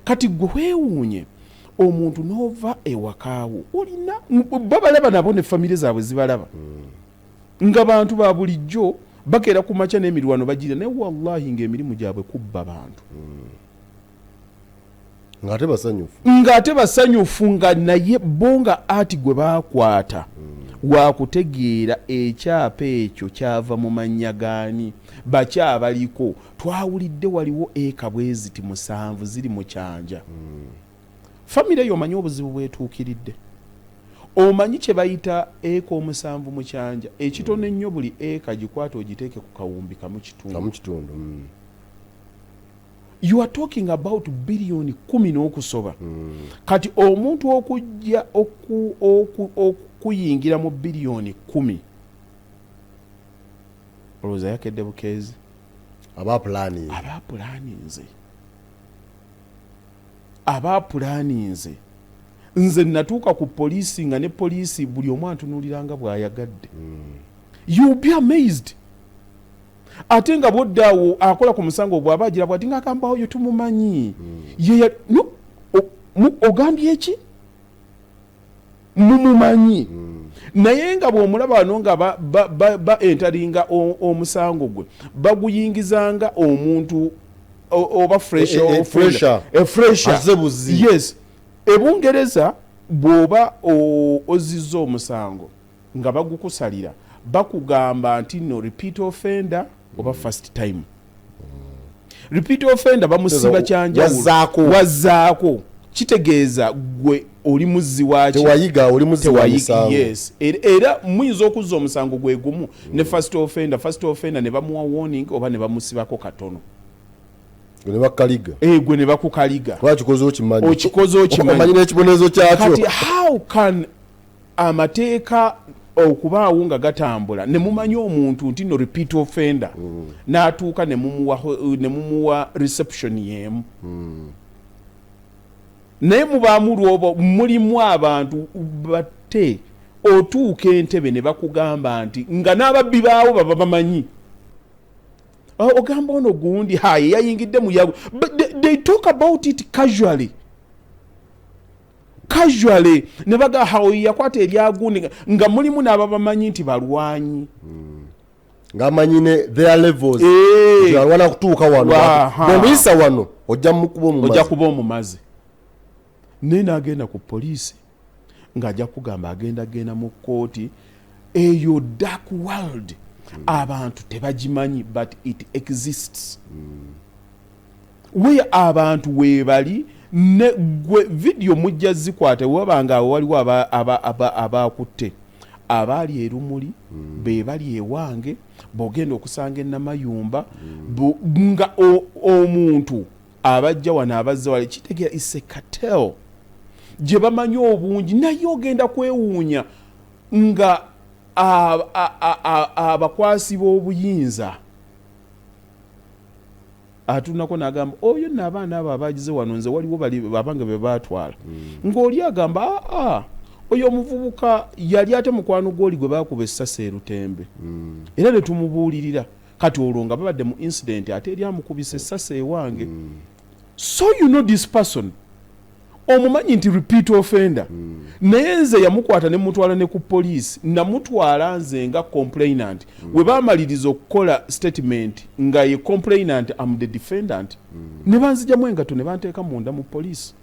Kati gwe weewuunye omuntu n'ova ewakaawo, olina babalaba nabo ne famire zaabwe zibalaba nga bantu ba bulijjo, bakeera ku makya n'emirwano bagira, naye wallahi ng'emirimu gyabwe kubba bantu. Ng'ate basanyufu. Ng'ate basanyufu, nga naye bo nga ati gwe baakwata wakutegeera ekyapa ekyo kyava mu mannya gaani, bakyabaliko. Twawulidde waliwo eka bweziti 7 ziri mu Kyanja. Famire eyo omanyi obuzibu bwetuukiridde? Omanyi kye bayita eka 7 mu Kyanja? Ekitono ennyo, buli eka gikwata ogiteeke ku kawumbi kamu kitundu. Kamu kitundu. You are talking about biliyoni 10 n'okusoba. Kati omuntu okujja okuyingira mu biliyoni 10, olowooza yakedde bukeezi? Aba pulaninze. Aba pulaninze, aba pulaninze. Nze natuuka ku poliisi nga ne poliisi buli omu antunuulira nga bw'ayagadde. You be amazed. Ate nga bwodda awo akola ku musango bw'aba agira bwati ng'agamba oyo tumumanyi. Ye no, ogambye eki? Mumumanyi. Naye nga bw'omulaba wano nga ba entaringa omusango gwe baguyingizanga omuntu oba fresh. Fresher. Fresher. Azze buzi. Yes, ebungereza bw'oba ozizza omusango nga bagukusalira, bakugamba nti no repeat offender oba first time. Repeat offender bamusiba kyanjawulo. Wazzaako. Wazzaako kitegeeza gwe oli muzzi waki? Tewayiga, oli muzzi wa Tewayiga, misango. Yes, era muyinza okuzza omusango gwe gumu ne first offender. First offender ne bamuwa warning oba ne bamusibako katono. Ne bakaliga. Eh, gwe ne bakukaliga. Kuba kikoze okimanyi. Okikoze okimanyi. Omanyi n'ekibonerezo kyakyo. Kati how can amateeka okubaawo nga gatambula ne mumanya omuntu nti no repeat offender, n'atuuka ne mumuwa reception y'emu? Naye mubaamu lwoba mulimu abantu bate otuuka entebe ne bakugamba nti nga n'ababbi baawo baba bamanyi. Oh, ogamba ono gundi haye yayingidde mu yago, but they talk about it casually, casually, ne baga hawo yakwata eryagundi nga mulimu n'ababamanyi nti balwanyi. Ng'amanyi ne their levels. Nti alwana kutuuka wano. Bw'omuyisa wano ojja mukuba ojja omumazi. Kuba omumazi. Naye n'agenda ku poliisi ng'ajja kugamba agenda genda mu kkooti. Eyo dark world abantu tebagimanyi, but it exists where abantu weebali. Ne gwe vidiyo mujja zikwata webanga awo waliwo abakutte abaali erumuli, be bali ewange, bw'ogenda okusanga enamayumba nga omuntu abajja wano abazza wali, kitegeera is a cartel gye bamanyi obungi. Naye ogenda kwewuunya nga abakwasi b'obuyinza atunako n'agamba oyo nno abaana abo abagize wano, nze waliwo bali abange be baatwala, ng'oli agamba aa oyo omuvubuka yali ate mukwano gw'oli gwe baakuba essasi erutembe, era ne tumubuulirira. Kati olwo nga babadde mu incident ate eri amukubisa essasi ewange. So you know this person, omumanyi nti repeat offender. Naye nze yamukwata ne mutwala ne ku poliisi, namutwala nze nga complainant. We bamaliriza okukola statement nga ye complainant, am the defendant, ne banzijamu engato ne banteeka munda mu poliisi.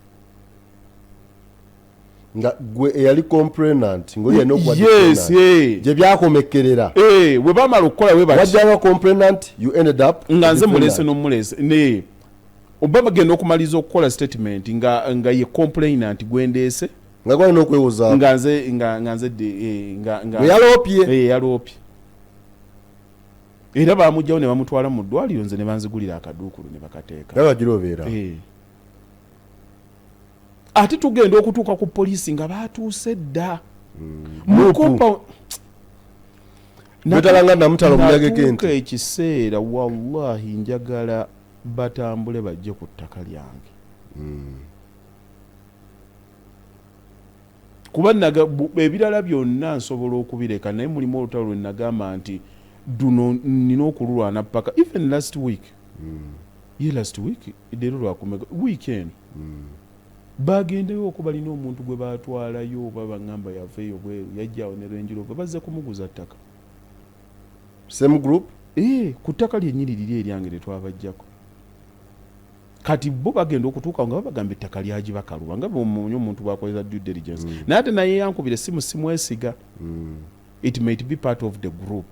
Nga gwe eyali complainant ng'oli yalina okuba Yes. defendant. Gye byakomekkerera. Eh, we bamala okukola we bati. Wajjanga complainant, you ended up nga nze defendant. Mulese n'omulese ne oba bagenda okumaliriza okukola statement nga ye complainant gwendeese. Nga gwalina okwewozaako. Nga nze nga nze nga Bwe yaloopye. Eh, yaloopye era bamugjawo ne bamutwala mu ddwaliro, nze ne banzigulira akaduukulu ne bakateeka. Nga bagirobeera. Eh. Ate tugenda okutuuka ku poliisi nga batuuse dda mu Nupu. compound. Bwetalanga namutala omunyageko ente. Natuuka ekiseera, wallahi, njagala batambule bajje ku ttaka lyange, kuba ebirala byonna nsobola okubireka, naye mulimu olutalo lwe nagamba nti duno nina okululwana paka. Even last week. Ye last week, leero lwakumeka, wiiki eno bagendeyo oko, balina omuntu gwe batwalayo, oba baŋŋamba yaveeyo bweru, yajjaawo ne Range Rover, bazze kumuguza ttaka. Same group? Ee, ku ttaka lyennyini liri eryange lye twabajjako. Kati bo bagenda okutuuka nga babagamba ettaka lyagibakaluba, nga bwomunye omuntu bwakoleza due diligence. Naye ate naye yankubira essimu, simwesiga. It might be part of the group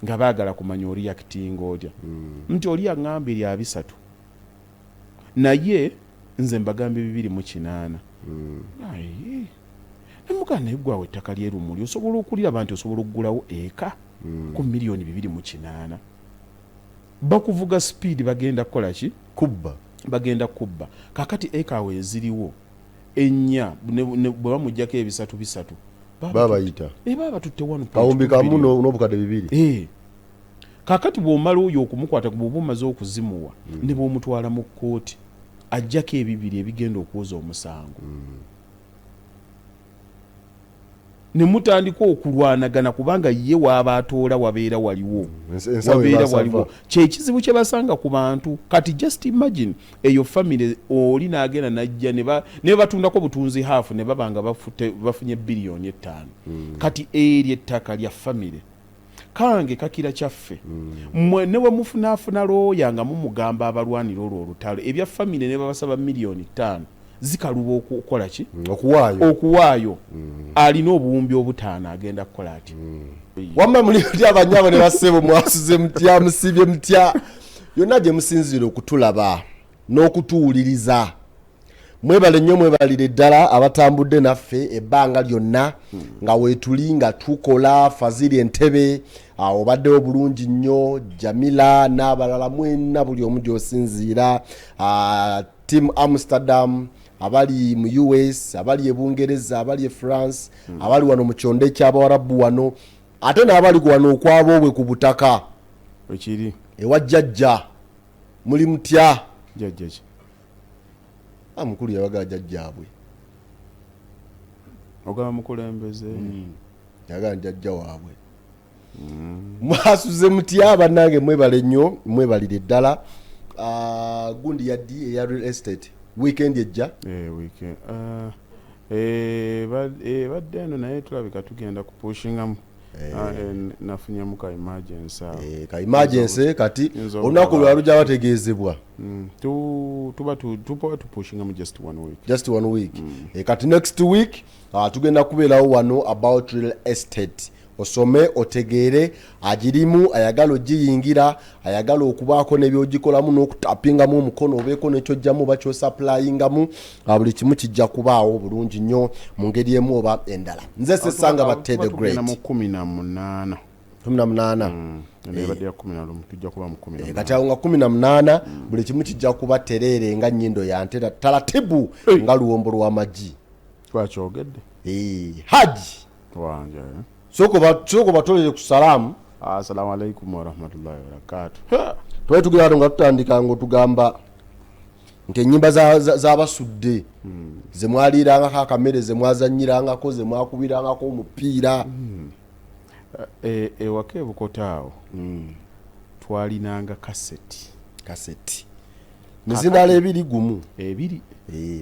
nga baagala kumanya oreactinga otya, nti oli yaŋŋamba erya 300, naye nze mbagambye 208. Aye nemugamba, naye gwawe ettaka lyerumuli osobola okuliraba nti osobola okugulawo eka ku miliyoni 208? Bakuvuga speed, bagenda kukola ki? Kubba. Bagenda kubba. Kakati eka awo eziriwo ennya, bwe bamugjako ebisatu bisatu, babayita. Baba batutte 1.2 Kawumbi kamu billion. N'obukadde 2. Kakati bw'omala oyo okumukwata, bw'oba omaze okuzimuwa, ne bw'omutwala mu kkooti, ajjako ebibiri ebigenda okwoza omusango, ne mutandika okulwanagana, kubanga ye waaba atoola wabeera waliwo. Ensawo wabeera ebasava. Waliwo kyekizibu kye basanga ku bantu. Kati just imagine eyo family, oli n'agenda najja ne batundako butunzi half, ne baba nga bafunye biliyoni 5. Kati eryo ettaka lya family kange kakira kyaffe. Mmwe ne bwe mufunaafuna looya nga mumugamba abalwanira olwo olutalo, ebya family, ne babasaba miliyoni 5, zikaluba okukola ki? Okuwaayo. Okuwaayo. Alina obuwumbi 5, agenda kukola ati? Wamma muli mutya abanyabo ne bassebo? Mwasuze mutya? Musibye mutya yonna gye musinziira okutulaba n'okutuwuliriza? Mwebale nnyo, mwebalire ddala abatambudde naffe ebbanga lyonna nga weetuli nga tukola. Faziri Entebe, obaddewo bulungi nnyo, Jamila n'abalala mwenna, buli omu gy'osinziira. Team Amsterdam, abali mu US, abali e Bungereza, abali e France, abali wano mu kyondo ekyabawarabu wano, ate n'abali wano okwaboobwe ku butaka. Ekiri ewa jjajja, muli mutya? Jjajja ki? Ah, mukulu yabaga jjajjaabwe. Ogamba mukulembeze? Yagala jjajja waabwe. Mwasuze mutya bannange? Mwebale nnyo, mwebalire ddala. Ah, gundi yaddi eya real estate weekend ejja? Weekend, badde eno, naye tulabika tugenda kupushingamu. Ah, nafunyemu ka emergency awo. Ka emergency kati. Nyinza olunaku obutaba. Lwa lujja bategeezebwa. Tuba tupushingamu just one week. Just one week. Kati next week tugenda kubeerawo wano about real estate, osome otegeere agirimu, ayagala ogiyingira, ayagala okubaako nebyogikolamu n'okutapingamu omukono, obeeko nekyojjamu oba kyosupplyingamu. Buli kimu kijja kubaawo bulungi nnyo mu ngeri emu oba endala. Nze Sesanga Batte the Tugenda Great. mu 18. 18. Eno ebadde ya 11, tujja kuba mu kumi na Kati awo nga 18, buli kimu kijja kuba tereere nga nnyindo yantera talatibu nga luwombo lw'amagi. Twakyogedde. Haji. Wanje, eh? Sooka obatolere ku salaamu. Assalamu alaikum warahmatullahi wabarakatu. Twali tugenda wano nga tutandika nga otugamba nti ennyimba z'abasudde ze mwaliirangako akamere, ze mwazanyirangako, ze mwakubirangako omupiira. Ewaka ebukota awo twalinanga kaseti. Kaseti, mizindaalo ebiri gumu. Ebiri.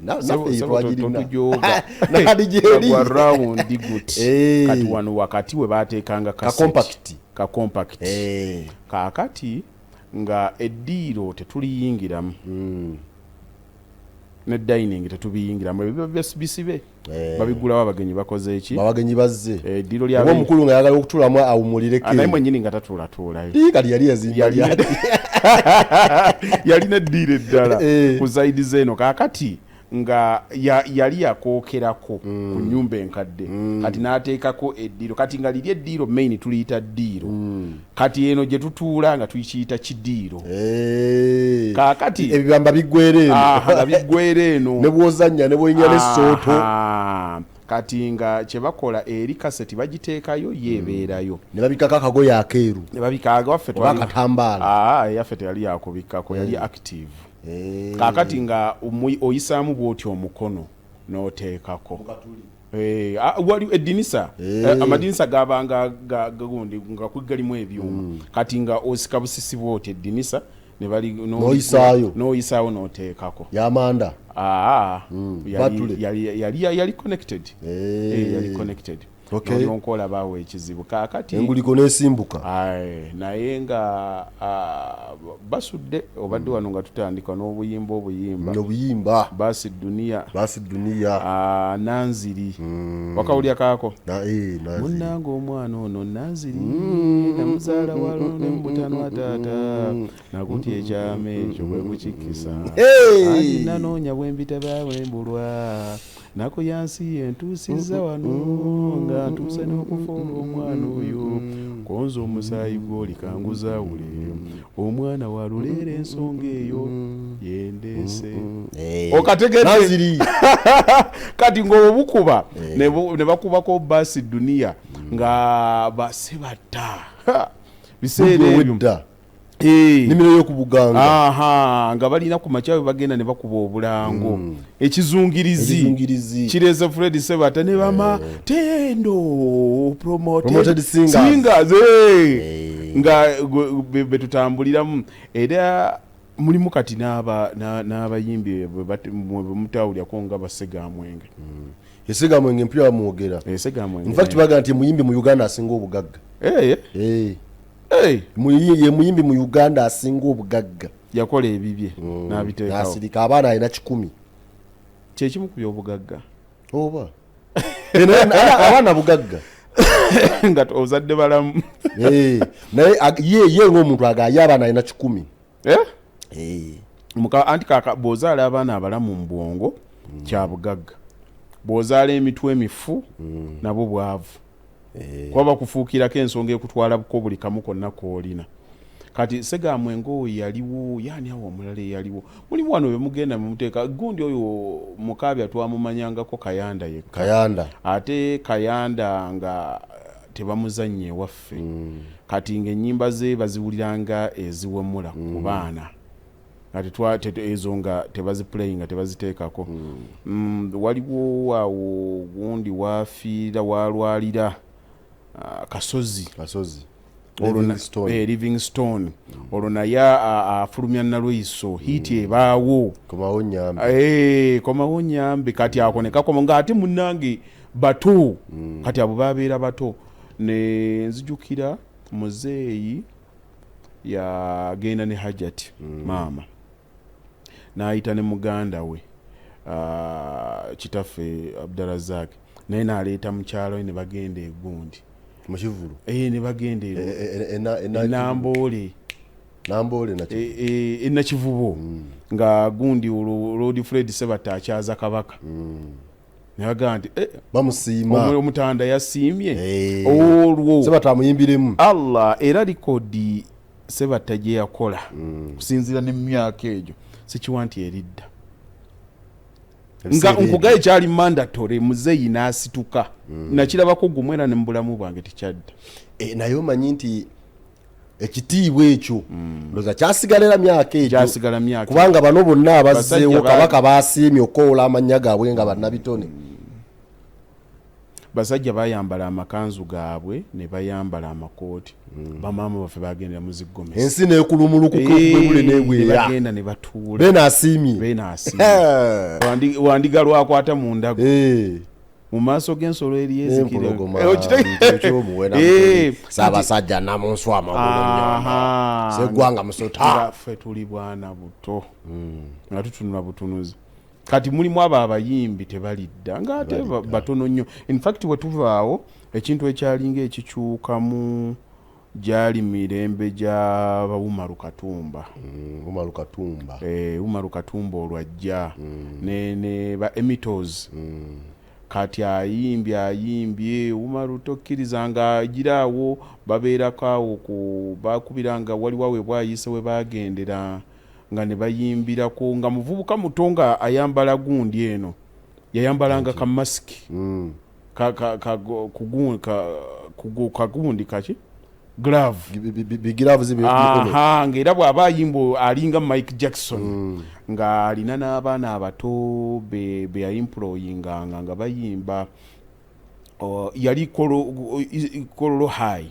Naffe eyo twagirina. Totujoga. Nali gyeri. Gwa round guti. Kati wano wakati we bateekanga kaseti. Compact. Ka compact. Kaakati nga eddiiro tetuliyingiramu, ne dining tetubiyingiramu, ebyo biba bisibe. Babigulawo abagenyi bakoze eki? Abagenyi bazze. Eddiiro oba lya omukulu nga yagala okutulamu awumulireko. Naye mwennyini nga tatuulatuulayo. Ii, kati yali yazimba lyati. Yalina eddiiro eddala ku side zeeno. Kaakati nga yali yakookerako ku nyumba enkadde, kati n'ateekako eddiiro. Kati nga liri eddiiro main tuliyita ddiiro, kati eno gye tutuula nga tukiyita kidiiro. Kaakati ebibamba biggwera eno. Aha, nga biggwera eno. Ne bwozannya ne bwoyinya n'essooto. Aha. Kati nga kye bakola eri kaseti bagiteekayo, ye ebeerayo. Ne babikako akagoye akeeru. Ne babika waffe. Oba akatambaala. Aa, eyaffe teyali yakubikkako, yali active. Kaakati nga oyisaamu bw'oti omukono n'oteekako. Wali eddinisa. Amadinisa gabanga gundi nga galimu ebyuma. Kati nga osika busisi bwoti eddinisa. Ne bali N'oyisaayo. N'oyisaawo n'oteekako. Yamanda. Aa, Batule. yali connected. Yali connected. Nolyoka olabaawo ekizibu kaakati. Enguliko nesimbuka. Aye, naye nga basudde obadde wano nga tutandika n'obuyimba obuyimba. Obuyimba. Basi Duniya. Basi Duniya. Nanziri, wakawulya kaako? Nanziri. Munnange omwana ono Nanziri namuzaala walo ne mubutanwa taata nakutya ekyama ekyo bwe kukikisa. Hey! Anti nanoonya bwe mbitaba bwe mbulwa naku yansi entuusizza wano nga ntuuse n'okufa olw'omwana oyo konza omusaayi gw'oli kanguzaawule omwana waluleera ensonga eyo yendeese. Okategedde? Nanziri. Kati ng'obukuba ne bakubako Basi Duniya nga basebatta. Ha! Biseera ebyo. Wedda nimiro y'okubuganga. Aha, nga balina ku makya bwe bagenda ne bakuba obulango, ekizungirizi. Ekizungirizi. Kireese Fred Sebata ne bama Tendo promoted, Promoted singers. Singers, nga betutambuliramu era mulimu kati n'abayimbi bwe mutawulyako nga Basegamwenge. Esegamwenge mpya bamwogera. Esegamwenge. Infact baga nti muyimbi mu Uganda asinga obugagga. Ye muyimbi mu Uganda asinga obugagga. Yakola ebibye n'abiteekawo. Nasirika, abaana alina 100. Kyekimu ku byobugagga. Oba naye abaana bugagga. Nga ozadde balamu. Naye ye ng'omuntu agaye abaana alina 100. Anti kaka bw'ozaala abaana abalamu mu bwongo kya bugagga, bw'ozaala emitwe emifu nabwo bwavu, kuba bakufuukirako ensonga ekutwalako buli kamu konna k'olina. Kati Segamwenge oyo yaliwo, yaani awo omulala eyaliwo mulimu wano bemugenda mumuteeka gundi oyo Mukaabya twamumanyangako Kayanda yekka. Kayanda. Ate Kayanda nga tebamuzannya ewaffe. Kati ng'ennyimba ze baziwuliranga eziwemula ku baana nga ezo nga tebaziplayinga, tebaziteekako. Waliwo awo gundi wafiira walwalira Kasozi. Kasozi. Olwo Livingstone. Livingstone. Olwo naye afulumya Nalweyiso hit ebaawo. Komawo nyambe. Komawo nyambe. Kati ako ne kakoma ng'ate munnange bato. Kati abo babeera bato ne nzijukira muzeeyi yagenda ne Hajati maama n'ayita ne muganda we, kitaffe Abdurazak naye n'aleeta mukyalo we ne bagenda egundi. Mukivulu. Ne bagenda Enamboole. Enamboole. Namboole nakyo. Enakivubo nga gundi olwo Lord Fred Sebatta akyaza kabaka ne bagamba nti bamusiima. Omutanda yasiimye olwo. Sebatta amuyimbiremu. Allah, era likodi Sebatta gye yakola kusinziira n'emyaka egyo sikiwa nti eridda nga Ebiseera ebyo. nkugaye kyali mandatory muzeeyi n'asituka nakirabako gumu era ne mu bulamu bwange tekyadda. Naye omanyi nti ekitiibwa ekyo ndowooza kyasigala era myaka egyo. Kyasigala myaka. Kubanga bano bonna abazzeewo Basajja kabaka basiimye okukowoola amannya gaabwe nga bannabitone. Basajja bayambala amakanzu gaabwe ne bayambala amakooti, bamaama baffe bagendera mu ziggomesi. Ensi neekulumulukuka okubwebule Ne nebweya. bagenda ne batuula. Beena asiimye. Beena asiimye. Wandiga lwakwata mu ndago mu maaso g'ensolo eri ezikira. Empologoma ekyomuwena. Saabasajja namunsu amagulu Aha. seggwanga musota. Nga ffe tuli bwana buto nga tutunula butunuzi. Kati mulimu abo abayimbi tebalidda ngaate batono nnyo. Infact bwe tuvaawo ekintu ekyalinga ekikyukamu gyali mirembe gya Bawumaru Katumba. Umaru Katumba. Umaru Katumba olwajja ne ba Emitos. Kati ayimbye ayimbye Umaru tokkiriza nga agiraawo babeerako awo ku bakubira nga waliwo awe bwayise we bagendera nga ne bayimbirako nga muvubuka muto nga ayambala gundi eno yayambalanga ka masiki kagundi kaki glove. Bigiravuzi byemikono. Aha, ng'era bw'aba ayimba alinga Mike Jackson ng'alina n'abaana abato be yayimployinganga nga bayimba. Yali Kololo High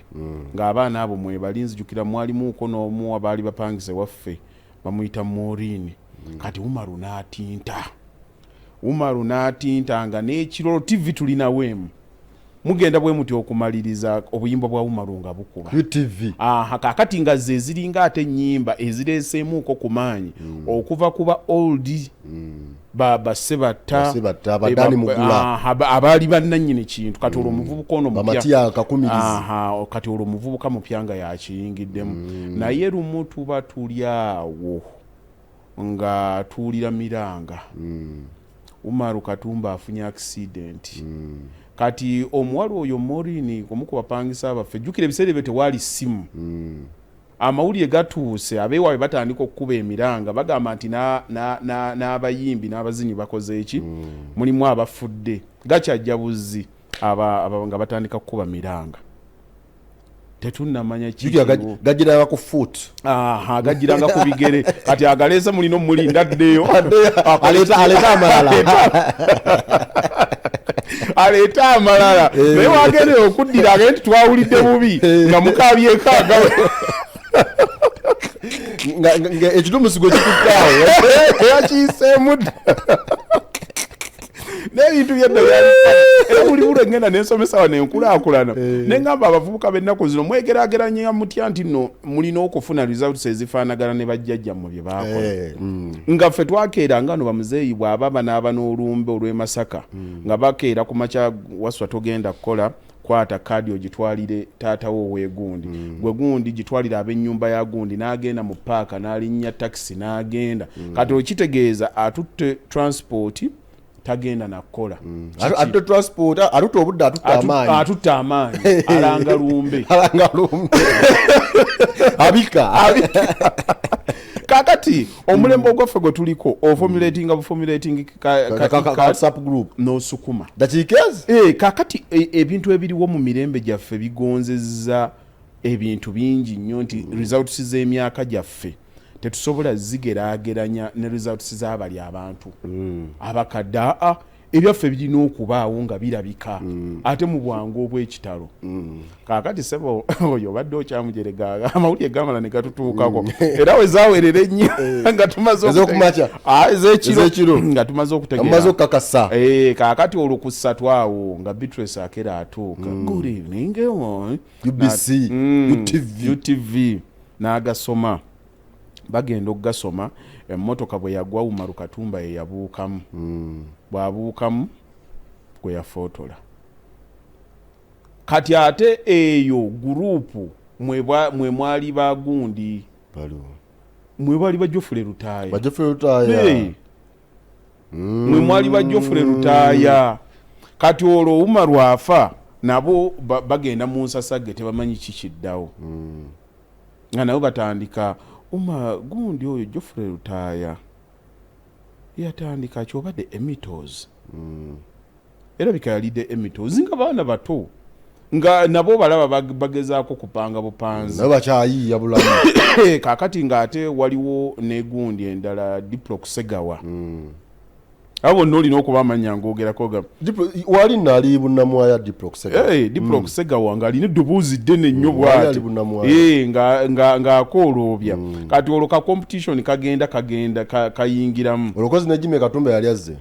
ng'abaana abo mwebali nzijukira mwalimuuko n'omu abaali bapangise waffe. Bamuyita Morin. Kati Umaru n'atinta, Umaru n'atinta nga n'ekirolo TV tulinawo emu, mugenda bwe muti okumaliriza obuyimba bwa Umaru nga bukuba. UTV. Aha, kakati nga ze ziringa ate ennyimba ezireeseemuuko ku maanyi okuva kuba old basebatta. Basebatta, ba Dani Mugula. Aha, abaali bannannyini kintu. Kati olwo omuvubuka ono mupya. Bamatiya Kakumirizi. Aha, kati olwo omuvubuka mupya nga yakiyingiddemu. Naye lumu tuba tuli awo nga tuwulira miranga, Umaru Katumba afunye accident. Kati omuwala oyo Morini, omu ku bapangisa baffe, jjukira ebiseera ebyo tewaali ssimu, amawulire gatuuse, abeewaabwe batandika okukuba emiranga, bagamba nti n'abayimbi n'abazinyi bakoze eki, mulimu abafudde, gakyajja buzzi, nga batandika kukuba miranga, tetunnamanya Jjukira kikiriwo. Gagiranga ku foot. Aha, gagiranga ku bigere. Kati agaleese mulina omulinda addeyo. Aleeta amalala. Aleete amalala. Naye wagendera okuddira, agende nti twawulidde bubi nga mukabyeko agawe. Nga ekitumusi gwe kikuttaawo. Yakiyiseemu dda n'ebintu byedda byali. Era buli bulwe ngenda nensomesa wano enkulaakulana, neŋŋamba abavubuka b'ennaku zino, mwegerageranya mutya nti nno mulina okufuna results ezifaanagana ne bajjajjammwe bye baakola? Nga ffe twakeera nga no bamuzeeyi bw'aba banaaba n'olumbe olw'e Masaka, nga bakeera ku makya, "Waswa, togenda kukola, kwata kaadi ogitwalire taata wo oweegundi, gwe gundi gitwalire ab'ennyumba ya gundi." N'agenda mu paaka n'alinnya takisi n'agenda. Kati okitegeeza atutte transport, tagenda nakukola. Atutte transport, atutte obudde, atutte amaanyi. Atutte amaanyi, alanga lumbe. Alanga lumbe, abika. Kakati omulembe ogwaffe gwe tuliko, oformulatinga buformulating WhatsApp group. N'osukuma. Dakiika ezi. Kakati ebintu ebiriwo mu mirembe gyaffe bigonzezza ebintu bingi nnyo, nti results z'emyaka gyaffe tetusobola zigeraageranya ne results z'abali abantu abakadde. Aa, ebyaffe birina okubaawo nga birabika ate mu bwangu obw'ekitalo. Kaakati sebo, oyo obadde okyamujerega, amawulire gamala ne gatutuukako, era we zawerera ennyo nga tumaze Ez'okumakya. Ah, ez'ekiro. Ez'ekiro. Nga tumaze okutegeera. Amaze okukakasa. Kaakati olwo ku ssatu awo nga Beatrice Akera atuuka, "Good evening, everyone." UBC. UTV. UTV n'agasoma, bagenda okugasoma, emmotoka bwe yagwa, Umaru Katumba ye yabuukamu. Bw'abuukamu gwe yafootola. Kati ate eyo group mwe mwali bagundi, Baliwo. mwe bali ba Geoffrey Lutaaya. Ba Geoffrey Lutaaya. Hey. Mwe mwali ba Geoffrey Lutaaya. Kati olwo Umaru afa, nabo bagenda mu nsasagge, tebamanyi kikiddawo, nga nabo batandika uma gundi oyo Geoffrey Lutaaya yatandika kyobadde Emitos. Era bika yalidde Emitos nga baana bato, nga nabo balaba bagezaako kupanga bupanzi. Nabo bakyayiiya bulamu. Kaakati ng'ate waliwo negundi endala, Diplo Kusegawa. Abo bonna olina okuba amanya ng'ogerako ga Wali nno ali Bunnamwaya, Diplo Kusegawa. Hey, Diplo Kusegawa ng'alina eddoboozi ddene nnyo. Wali Bw'ati ali Bunnamwaya. Ng'akooloobya. Kati olwo ka competition kagenda kagenda kayingiramu. Olokozi ne Jimmy Katumba yali azze.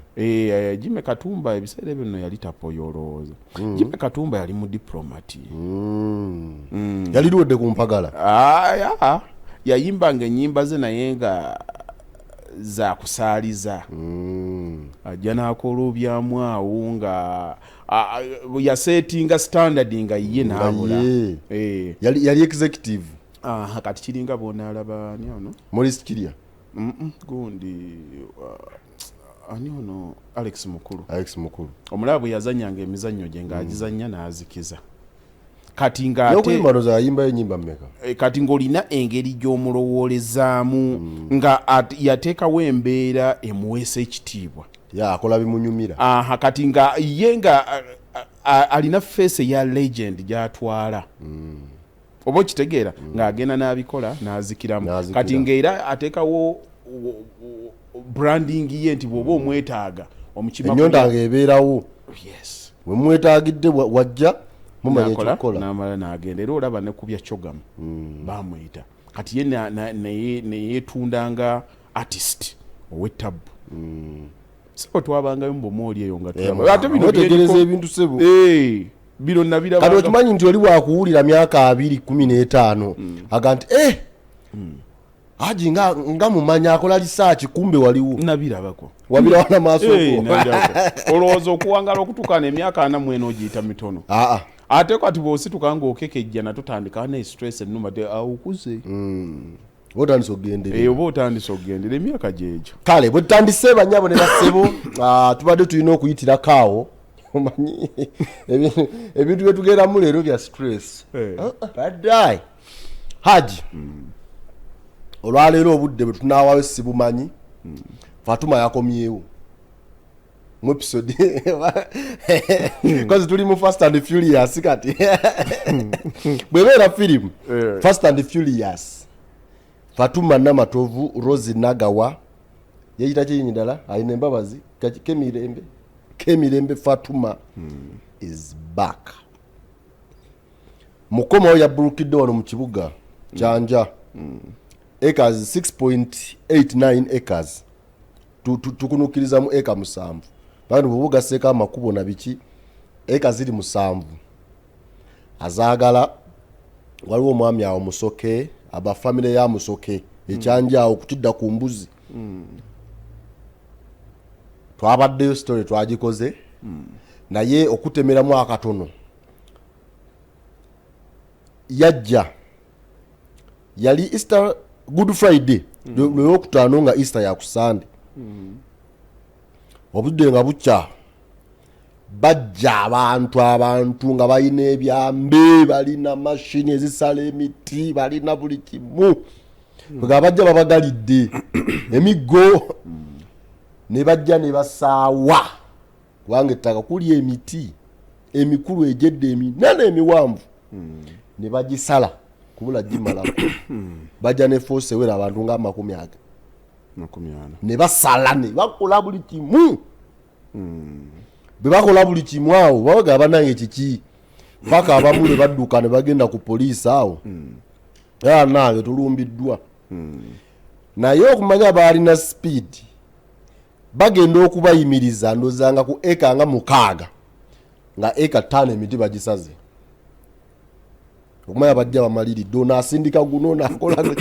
Jimmy Katumba ebiseera ebyo nno yali tapoya, olowooza Jimmy Katumba yali mu Diplomat. Yali luwedde ku mpagala. Aya, yayimbanga ennyimba ze naye nga zakusaaliza, ajja n'akooloobyamu awo nga yasetinga standard nga ye n'abula. Ye. Yali executive. Aha, kati kiringa bwonaalaba ani ono? Maurice Kirya. Gundi, ani ono, Alex Mukulu. Alex Mukulu. Omulaba bwe yazanyanga emizannyo gye, ng'agizannya n'azikiza. Kati ng'ate N'okuyimba ndowooza yayimbayo ennyimba mmeka? Kati ng'olina engeri gy'omulowoolezaamu nga yateekawo embeera emuweesa ekitiibwa. Ya, akola bimunyumira. Aha, kati nga ye nga alina face eya legend gy'atwala, oba okitegeera, ng'agenda n'abikola n'azikiramu. N'azikira. Kati ng'era ateekawo branding ye nti bw'oba omwetaaga omukima. Ennyonta ng'ebeerawo. Yes. We mwetaagidde wajja mumanya N'akola, ekyokukola. n'amala n'agenda. Era olaba ne ku bya CHOGM bamuyita. Kati ye neyetunda nga artist ow'ettabbu. Sebo, twabangayo mu bumooli eyo nga tulaba. Ate bino wetegereza byeriko- ebintu, sebo. Eh, bino Kati nabirabanga. okimanyi nti oli bwakuwulira myaka 2015 aga nti eh, Haji nga mumanya akola lisaaki, kumbe waliwo. Nabirabako. Wabirawo namaaso Eh, go. nabirabako. Olowooza okuwangala okutuuka emyaka 44 ogiyita mitono? Aa. Ate kati bw'osituka ng'okekejja, natotandika ne stress ennuma te awukuze. Otandise okugenderera. Eyo oba otandise okugendera emyaka gyegyo. Kale bwe tutandise, banyabo ne bassebo, tubadde tulina okuyitirako awo. Omanyi ebintu byetugeramu leero bya stress. Eh. Baddayi Haji, olwaleero obudde bwe tunaawayo sibumanyi. Fatuma yakomyewo mu episode cause tuli mu Fast and Furious. Kati bwebeera firimu Eh. Fast and Furious, Fatuma Namatovu Rose Nagawa yeyita kiyinyi ddala, alina embabazi kemirembe kemirembe. Fatuma is back. Mukomawo yabbulukidde wano mu kibuga Kyanja, acres 6.89 acres. Tukunukiriza mu eka 7, bano bwe bugaseeko amakubo na biki, eka ziri 7 azaagala. Waliwo omwami awo Musoke, abafamire ya Musoke ekyanja awo kutidda ku mbuzi. Twabaddeyo, story twagikoze, naye okutemeramu akatono, yajja yali Easter, Good Friday, lwokutaano nga Easter yakusande, obudde nga bukya, bajja abantu nga balina ebyambe, balina mashini ezisala emiti, balina buli kimu, nga bajja babagalidde emiggo ne bajja ne basaawa, kubanga ettaka kuli emiti emikulu egyedde eminene emiwanvu, ne bagisala kubula gimalako. Bajja ne force ewera abantu nga amakumi aga. 40. Ne basala ne bakola buli kimu. Bwe bakola buli kimu awo, babaga banange kiki, paka abamu ne badduka ne bagenda ku poliisi awo, "Ah, nange tulumbiddwa." Naye okumanya baalina speed, bagenda okubayimiriza ndozanga ku eka nga 6, nga eka 5 emiti bagisaze. Okumanya bajja bamaliridde, ono asindika guno nakola.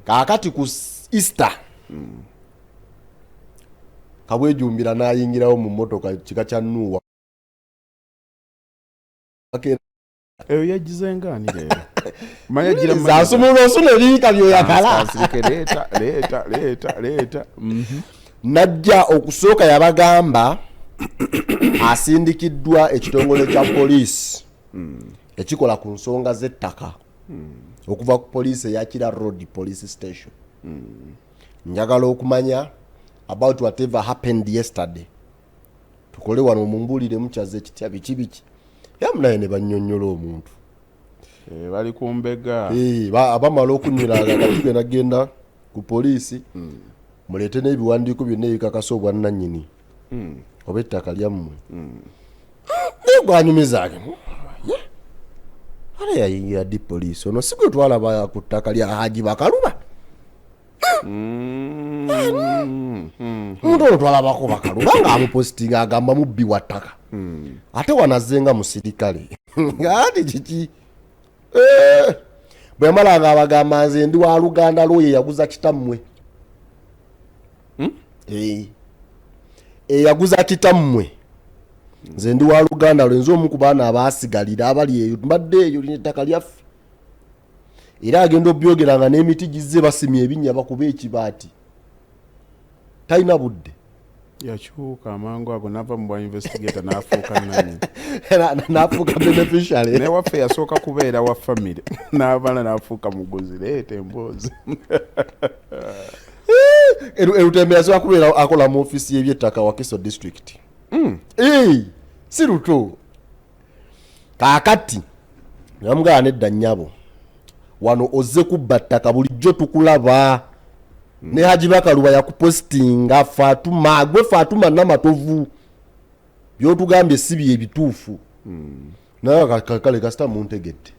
Kaakati ku Easter, Kabwejumbira n'ayingirawo mu motoka kika kya Nuuwa. Eyo yagize ngaani leero? Manya gira. Zasumula osula ebiika byoyagala. Asirike, leeta leeta leeta leeta. Najja okusooka yabagamba asindikiddwa ekitongole kya poliisi ekikola ku nsonga z'ettaka okuva ku poliisi eyakira Road Police Station. Njagala okumanya about whatever happened yesterday, tukole wano mumbuuliremu kyaze ekitya, biki biki. Era munaye ne bannyonnyola omuntu. Eh, bali ku mbega. Eh, abamala okunyulaga nga tugenda genda ku poliisi, muleete n'ebiwandiiko byonna ebikakasa obwannannyini oba ettaka lyammwe. Naye gwanyumizaage ate yayingira ddi poliisi? Ono si gwe twalaba ku ttaka lya Haji Bakaluba? Omuntu ono twalabako Bakaluba ng'amupositinga agamba mubbi wa ttaka, ate wano azze nga musirikale ati kiki? Eh, bwe yamala nga abagamba, "Nze ndi wa luganda lwoyo eyaguza kitammwe." Eh. Eyaguza kitammwe, nze ndi wa luganda lwe, nze omu ku baana abaasigalira abali eyo, mbadde eyo, lino ettaka lyaffe. Era agenda obyogera nga n'emiti gizze, basimye ebinnya, bakuba ekibaati, talina budde. Yakyuka amangu ago nava mu bwa investigator n'afuuka nani? N'afuuka beneficiary. Newaffe yasooka kubeera wa famire, n'abala n'afuuka muguzi. Leeta emboozi. Erutembe yasobola kubeera akola mu ofiisi y'ebyettaka Wakiso District. Eh, si luto. Kaakati namugala, "Nedda nnyabo, wano ozze kubba ttaka, bulijjo tukulaba ne Haji Bakaluba yakupositinga. Fatuma, gwe Fatuma Namatovu, byotugambye si bye bituufu." Naye kale kasita muntegedde.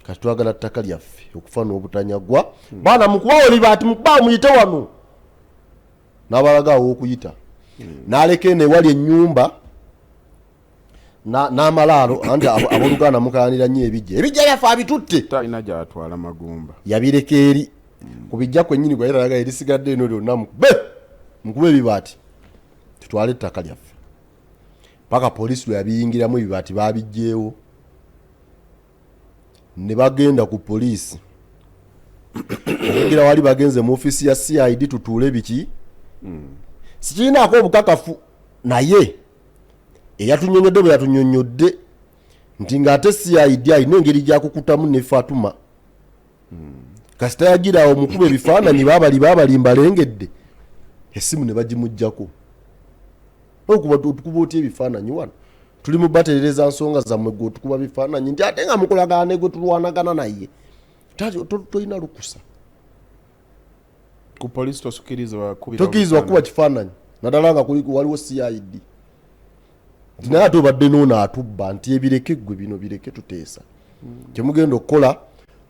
Kati twagala ttaka lyaffe okufa n'obutanyagwa. Baana mukubawo ebibaati, mukubawo muyite wano, n'abalaga awo okuyita, n'aleka eno ewali ennyumba n'amalaalo. Anti abooluganda mukayanira nnyo ebijja, ebijja byaffe abitutte. Talina gyatwala magumba. Yabireka eri ku bijja kwennyini gwayiralaga erisigadde eno lyonna. Mukube, mukube ebibaati tutwale ettaka lyaffe. Paka poliisi lwe yabiyingiramu, ebibaati babijjeewo ne bagenda ku poliisi. Okugira wali bagenze mu ofiisi ya CID tutuule biki, sikirinaako obukakafu, naye eyatunyonyodde bwe yatunyonyodde nti ng'ate CID alina engeri gyakukutamu ne Fatuma, kasita yagira awo mukuba ebifaananyi, babali babali mbalengedde, essimu ne bagimugjako. Okuba otukuba otya ebifaananyi wano? Tuli mu baterereza nsonga zammwe, gwe otukuba bifaananyi nti ate nga mukolagana ne gwe tulwanagana naye. Tolina lukusa. Ku poliisi tosukiriza. Tokkirizibwa kukuba kifaananyi, naddala nga waliwo CID, nti naye ate obadde noono atubba, nti ebireke ggwe, bino bireke, tuteesa. Kyemugenda okukola,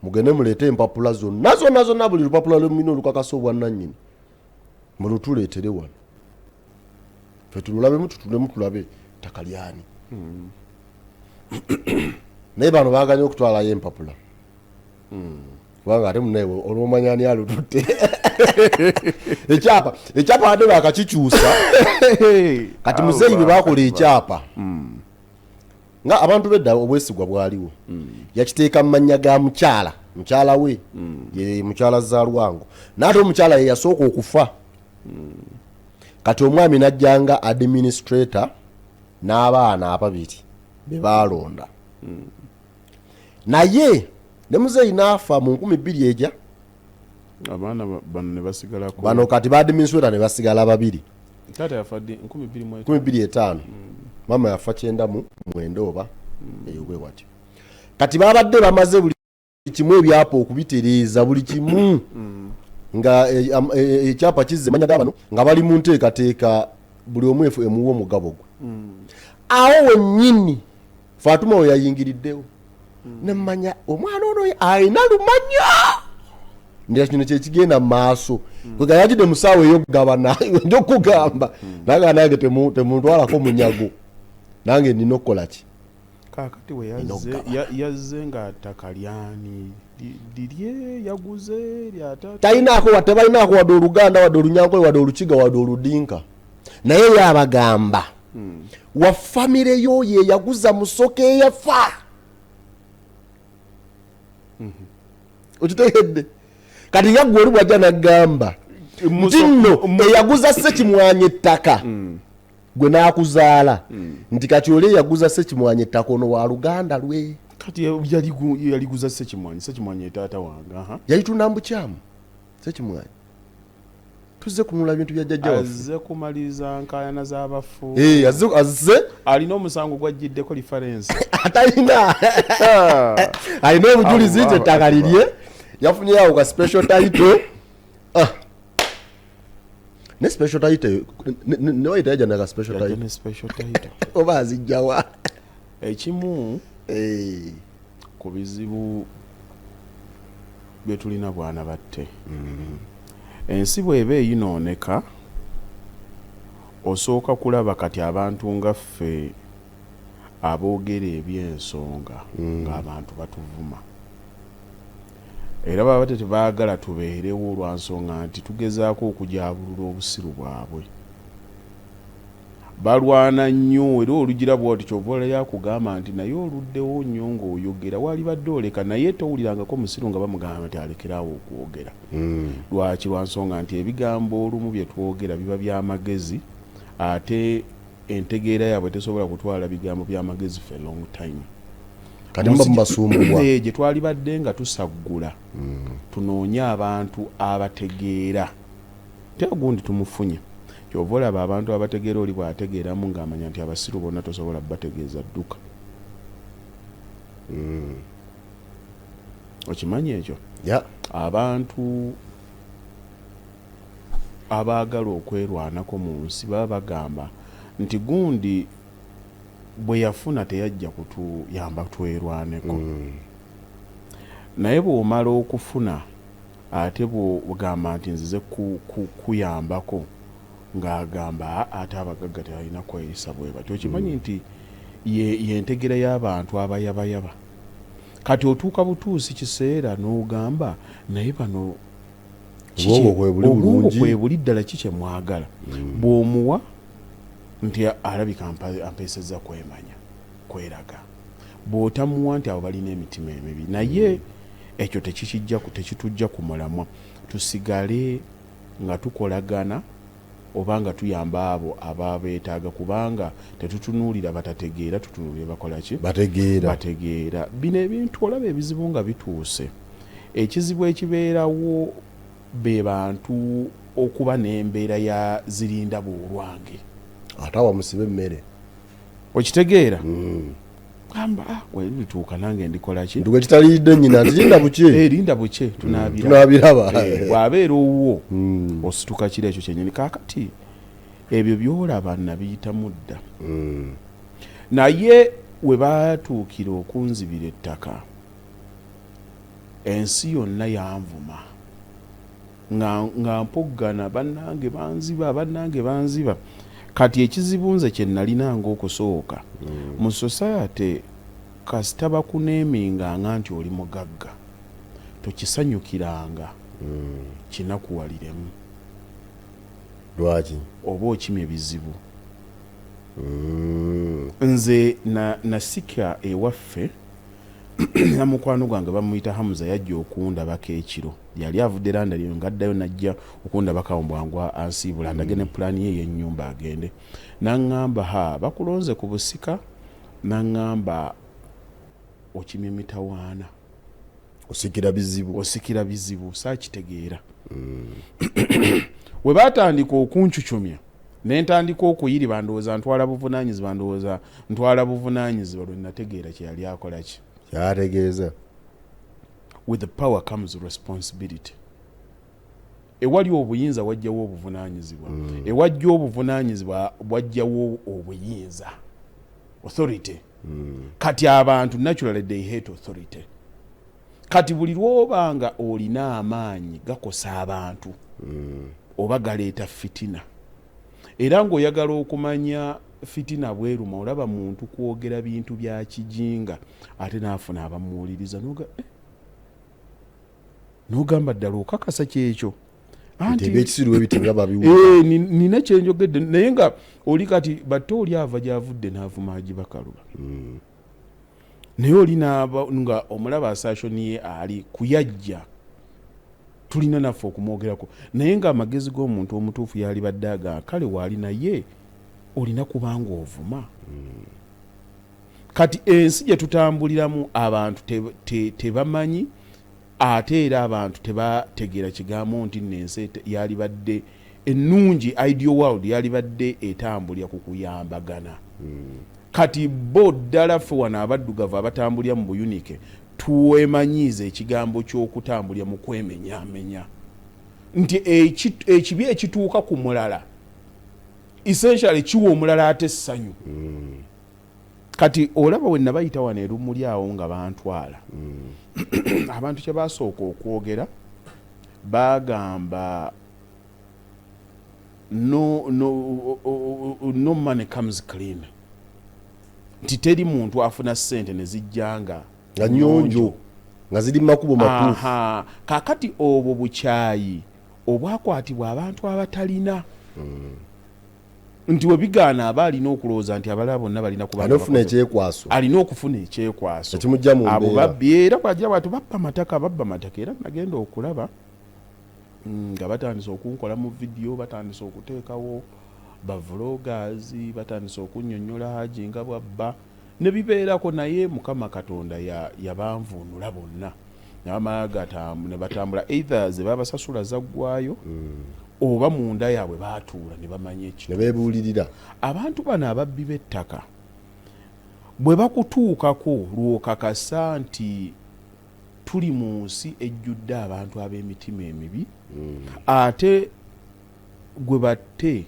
mugende muleete empapula zonna zonna zonna, buli lupapula lwemulina olukakasa obwannannyini mulutuleetere wano, fe tululabemu, tutulemu, tulabe ttaka lyani. Naye bano baganye okutwalayo empapula, kubanga ate munaye olwomanya ani alututte ekyapa. Ekyapa ate bakakikyusa kati. Muzeeyi bwe bakola ekyapa, nga abantu bedda obwesigwa bwaliwo, yakiteeka mu mannya ga mukyala, mukyala we ye mukyala Zalwango, naate omukyala ye yasooka okufa. Kati omwami najjanga administrator n'abaana ababiri be baalonda, naye ne muzeeyi n'afa mu 2000 eja. Abaana bano ne basigalako. Bano kati ba administrator ne basigala babiri. Taata yafa ddi? 2005? 2005. Maama yafa 99 oba eyo bwe watyo. Kati babadde bamaze buli kimu, ebyapa okubitereeza buli kimu, nga ekyapa kizze manya ga bano, nga bali mu nteekateeka, buli omu emuwa omugabo gwe. Awo wennyini Fatuma we yayingiriddewo, nemanya omwana ono alina lumanya ndira kino kyekigenda mu maaso. Kwega yagidde mu ssaawa ey'okugabana, nja okugamba naga nange temuntwalako munyago, nange nina okukola ki? Kaakati we Nina yazze okugabana. Yazze nga ttaka lyani? Lirye yaguze lya taata? Talinaako wadde, tebalinaako wadde oluganda, wadde olunyankole, wadde olukiga, wadde oludinka, naye yabagamba wa famire y'oyo eyaguza Musoke eyafa. Okitegedde? Kati nga gwe oli bwajja nagamba nti nno eyaguza Sekimwanya ettaka gwe n'akuzaala, nti kati oli eyaguza Sekimwanya ettaka ono wa luganda lwe. Kati yaliguza Sekimwanyi, Sekimwanyi ye taata wange, aha. Yalitunda mbukyamu Sekimwanyi. Tuzze kunula bintu bya jjajja waffe. Azze kumaliriza nkayana z'abafu. Eh, azze. Alina omusango gwajjiddeko lifarensi. Atalina, alina obujulizi nti Allah ettaka Akbar. lirye, yafunyeawo ka special title. Ah. Ne special title newayita yajja naka special Yajja title. Ne special title. Oba azijjawa? Ekimu Eh, ku bizibu bye tulina, bwana batte, ensi bw'eba eyinooneka, osooka kulaba kati abantu nga ffe aboogera ebyensonga ng'abantu batuvuma, era baba tebaagala tubeerewo lwa nsonga nti tugezaako okujaabulula obusiru bwabwe. Balwana nnyo, era olugira bwoti kyova olaya akugamba nti naye oluddewo nnyo ng'oyogera, walibadde oleka. Naye towulirangako musiru nga bamugamba nti alekeraawo okwogera. Lwaki? Lwa nsonga nti ebigambo olumu bye twogera biba byamagezi, ate entegeera yaabwe tesobola kutwala bigambo byamagezi for a long time. Kati muba mubasumbubwa. Eh, gye twalibadde nga tusaggula tunoonye abantu abategeera, te gundi tumufunye. Kyova olaba abantu abategeera, oli bw'ategeeramu ng'amanya nti abasiru bonna tosobola bategeeza, dduka. Okimanyi ekyo? Ya. Abantu abaagala okwerwanako mu nsi baba bagamba nti gundi bwe yafuna teyajja kutuyamba twerwaneko. Naye bw'omala okufuna, ate bw'ogamba nti nzize kuyambako, ng'agamba ate abagagga tebalina kweyisa bwe batyo. Okimanyi nti yentegera y'abantu abayabayaba. Kati otuuka butuusi kiseera n'ogamba, naye bano Obwongo kwebuli obwongo bulungi. Kwebuli ddala, ki kye mwagala? Bw'omuwa nti alabika ampeesezza kwemanya, kweraga. Bw'otamuwa nti abo balina emitima emibi. Naye ekyo tekitujja ku mulamwa. Tusigale nga tukolagana oba nga tuyamba abo ababeetaaga, kubanga tetutunuulira batategeera, tutunuulire bakola ki? Bategeera. Bategeera. Bino ebintu olaba ebizibu nga bituuse, ekizibu ekibeerawo be bantu okuba n'embeera ya zirinda bwolwange. Ate awamusiba emmere. Okitegeera? Gamba, "Ah, welituuka nange ndikola ki?" Ntuga kitaliridde nnyina nti linda buki. Eh, linda buke, tunaabira. Tunaabiraba. Eh, bw'abeera owuwo osituka kiro ekyo kyenyini. Kaakati ebyo byolaba nabiyitamu dda, naye we baatuukira okunzibira ettaka, ensi yonna yanvuma nga mpoggana, bannange banziba, bannange banziba. Kati ekizibu nze kye nalinanga okusooka mu society, kasita bakuneeminganga nti oli mugagga, tokisanyukiranga, kinakuwaliremu. Lwaki? Oba okimye bizibu. Nze nasika ewaffe na mukwano gwange bamuyita Hamuza, yajja okundabako ekiro. Yali avudde London nga addayo, najja okundabako awo bwangu ansiibula, ndage ne pulaani ye ey'ennyumba agende. Naŋŋamba, "Ha, bakulonze ku busika." Naŋŋamba, "Okimye mitawaana." Osikira bizibu. Osikira bizibu. Saakitegeera. We baatandika okuncucumya ne ntandika okuyiriba, ndowooza ntwala buvunaanyizibwa, ndowooza ntwala buvunaanyizibwa. Lwe nategeera kye yali akola ki. Kyategeeza. With the power comes responsibility. Ewali obuyinza wajjawo obuvunaanyizibwa, ewajja obuvunaanyizibwa bwajjawo obuyinza, authority. Kati abantu naturally they hate authority. Kati buli lwoba nga olina amaanyi gakosa abantu oba galeeta fitina, era ng'oyagala okumanya fitina bweruma, olaba muntu kwogera bintu bya kijinga ate n'afuna abamuwuliriza. Eh, n'ogamba, ddala okakasa kyekyo? Nti ebyekisiru ebiti nga babiwulira. Eh, nina kyenjogedde, naye nga oli kati batte oli ava gyavudde n'avuma Agibakaluba, naye oli n'aba nga omulaba assertion ye ali kuyajja, tulina naffe okumwogerako, naye ng'amagezi g'omuntu omutuufu yali badde aga kale waali, naye olina kubanga ovuma. Kati ensi gye tutambuliramu abantu tebamanyi, ate era abantu tebategeera kigambo nti nno ensi yalibadde ennungi, ideal world yalibadde etambulira ku kuyambagana. Kati bo ddala ffe wano abaddugavu abatambulira mu buyunike twemanyiiza ekigambo ky'okutambulira mu kwemenyaamenya, nti ekibi ekituuka ku mulala essentially kiwa omulala ate essanyu. Kati olaba we nabayita wano erumuli awo nga bantwala, abantu kye basooka okwogera bagamba, "No, no, no money comes clean," nti teri muntu afuna ssente ne zijja nga nga nyonjo, nga ziri mu makubo matuufu. Aha. Kaakati obwo bukyayi obwakwatibwa abantu abatalina, nti we bigaana aba alina okulowooza nti abalala bonna balina kuba alina okufuna ekyekwaso. Alina okufuna ekyekwaso. Ekimujja mu abo mbeera. Babbi era bwagira bwati babba mataka, babba mataka. Era nagenda okulaba nga batandise okunkola mu vidiyo, batandise okuteekawo ba vloggers, batandise okunnyonnyola Haji nga bwabba ne bibeerako. Naye Mukama Katonda yabanvuunula bonna nabamala ne batambula, either ze babasasula zaggwayo oba munda yaabwe baatuula ne bamanya ekyo. Ne beebuulirira. Abantu bano ababbi b'ettaka bwe bakutuukako, lwokakasa nti tuli mu nsi ejjudde abantu ab'emitima emibi. Ate gwe batte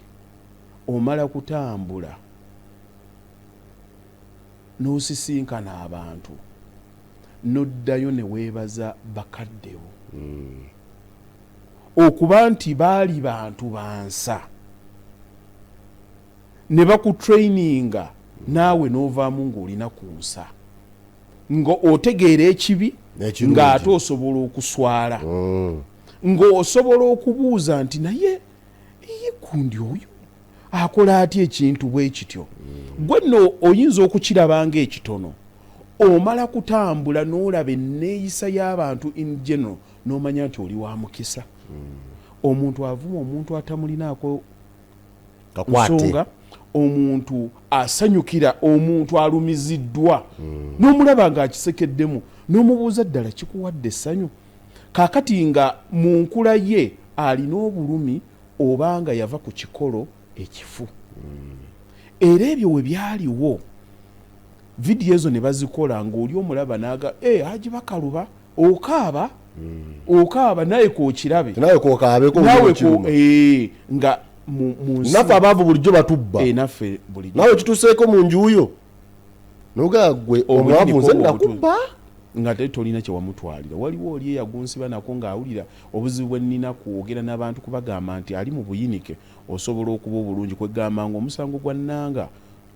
omala kutambula n'osisinkana abantu. Noddayo ne weebaza bakaddewo okuba nti baali bantu bansa ne bakutraininga, naawe n'ovaamu ng'olina ku nsa, nga otegeera ekibi, N'ekirungi. Ng'ate osobola okuswala, ng'osobola okubuuza nti, naye iye gundi oyo akola atya ekintu bwe kityo? Gwe nno oyinza okukiraba ng'ekitono, omala kutambula n'olaba enneeyisa y'abantu in general, n'omanya nti oli wa mukisa. Omuntu avuma omuntu atamulinaako kakwate, nsonga, omuntu asanyukira omuntu alumiziddwa, n'omulaba ng'akisekeddemu, n'omubuuza, ddala kikuwadde essanyu? Kaakati nga mu nkula ye alina obulumi oba nga yava ku kikolo ekifu. Era ebyo we byaliwo, vidiyo ezo ne bazikola ng'oli omulaba naga, e Haji Bakaluba okaaba, okaaba naye kookirabe. Nawe kokaabeko. Naawe ko kiruma. Nga mu nsi. Naffe abaavu bulijjo batubba. Naffe bulijjo. Nawe kituseeko mu njuyo nogaa gwe omwavu nze Obuyinike obwo. Nakubba. Nga te tolina kyewamutwalira. Waliwo oli eyagunsiba nako ng'awulira obuzibu bwe nnina kwogera n'abantu, kubagamba nti ali mu buyinike osobola okuba obulungi, kwegamba nga omusango gwa nnanga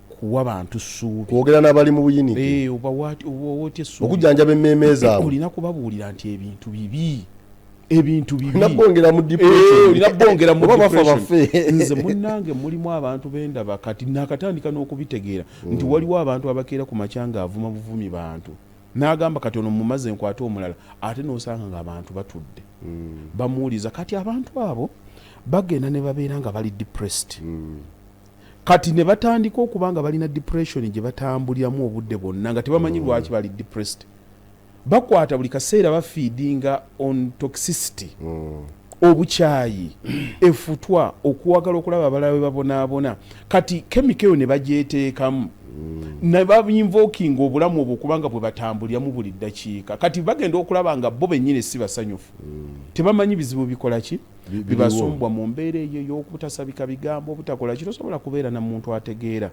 kuwa bantu ssuubi. Kwogera n'abali mu buyinike. Eh, oba otya essuubi. Okujjanjaba emmeeme zaabwe. Olina kubabuulira nti ebintu bibi, ebintu bibi. Olina kwongera mu Eh, depression. Olina bongera mu Oba bafa depression. bafe. Nze munnange mulimu abantu bendaba kati nakatandika n'okubitegeera nti waliwo abantu abakeera ku makya ng'avuma buvumi bantu, n'agamba kati ono mumaze nkwate omulala, ate n'osanga ng'abantu batudde bamuwuliza. Kati abantu abo bagenda ne babeera nga bali depressed, kati ne batandika okuba nga balina depression gye batambuliramu obudde bwonna nga tebamanyi lwaki bali depressed. Bakwata buli kaseera bafeedinga on toxicity, obukyayi, efutwa, okwagala okulaba abalala bwe babonaabona. Kati chemical eyo ne bagyeteekamu ne bainvokinga obulamu obwo kubanga bwe batambuliramu buli ddakiika. Kati bagenda okulaba nga bo bennyini si basanyufu, tebamanyi bizibu bikola ki bibasumbwa mu mbeera eyo ey'okutasabika bigambo, obutakola ki. Tosobola kubeera na muntu ategeera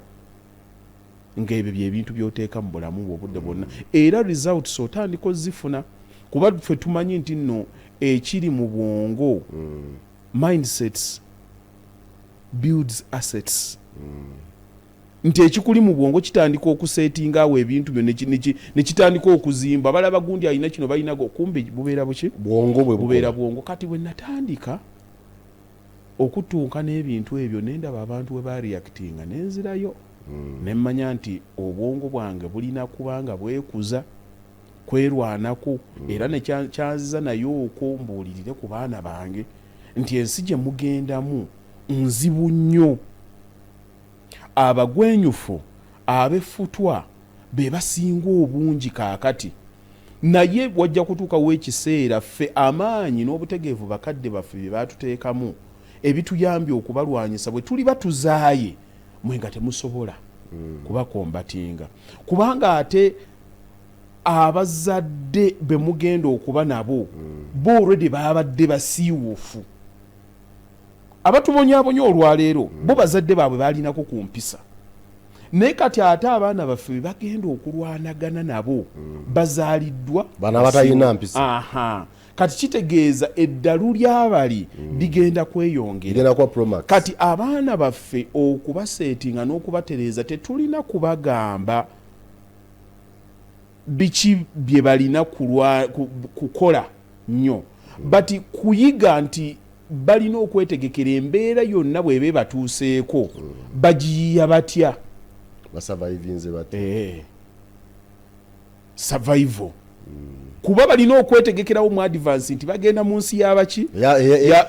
ng'ebyo byebintu by'oteeka mu bulamu bwe obudde bwonna, era results otandika ozifuna, kuba ffe tumanyi nti nno ekiri mu bwongo, mindsets builds assets, nti ekikuli mu bwongo kitandika okusetinga awo ebintu byo ne kitandika okuzimba. Balaba gundi alina kino, balinago, kumbe bubeera buki? Bwongo bwe. Bubeera bwongo. Kati bwe natandika okutuuka n'ebintu ebyo, nendaba abantu we bareactinga, nenzirayo nemmanya nti obwongo bwange bulina kubanga bwekuza kwerwanako, era nekyanziza naye okwo mbuulirire ku baana bange nti ensi gye mugendamu nzibu nnyo. Abagwenyufu ab'effutwa be basinga obungi kaakati, naye wajja kutuukawo ekiseera ffe amaanyi n'obutegeevu bakadde baffe bye baatuteekamu ebituyambye okubalwanyisa, bwe tuli batuzaaye mwe nga temusobola kubakombatinga, kubanga ate abazadde be mugenda okuba nabo bo already babadde basiiwuufu. Abatubonyaabonya olwaleero bo bazadde baabwe balinako ku mpisa, naye kati ate abaana baffe be bagenda okulwanagana nabo bazaaliddwa Bano abatalina mpisa. Aha, kati kitegeeza eddalu lyabali ligenda kweyongera. Ligenda kuba promax. Kati abaana baffe okubaseetinga n'okubatereeza, tetulina kubagamba biki bye balina kukola nnyo, but kuyiga nti balina okwetegekera embeera yonna bweba ebatuuseeko, bagiyiya batya. Basurvivinze bati. Survival, kuba balina okwetegekerawo mu advance nti bagenda mu nsi y'abaki?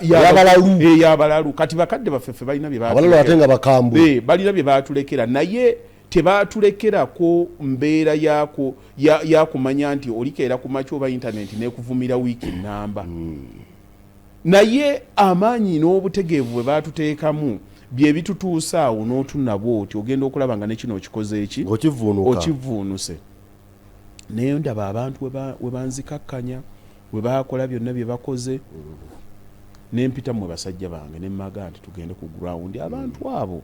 Y'abalalu. Ey'abalalu. Kati bakadde baffe ffe balina bye Abalalu ate nga bakambwe. Balina bye batulekera, naye tebatulekerako mbeera yakumanya nti olikeera ku makya oba intaneti nekuvumira wiiki namba. Naye amaanyi n'obutegeevu bwe batuteekamu bye bitutuusa awo n'otunaba oti ogenda okulaba nga ne kino okikoze eki? Okivuunuka. Okivuunuse. Naye ndaba abantu we banzikakkanya, we bakola byonna bye bakoze, nempita mmwe basajja bange nemmaga nti tugende ku ground. Abantu abo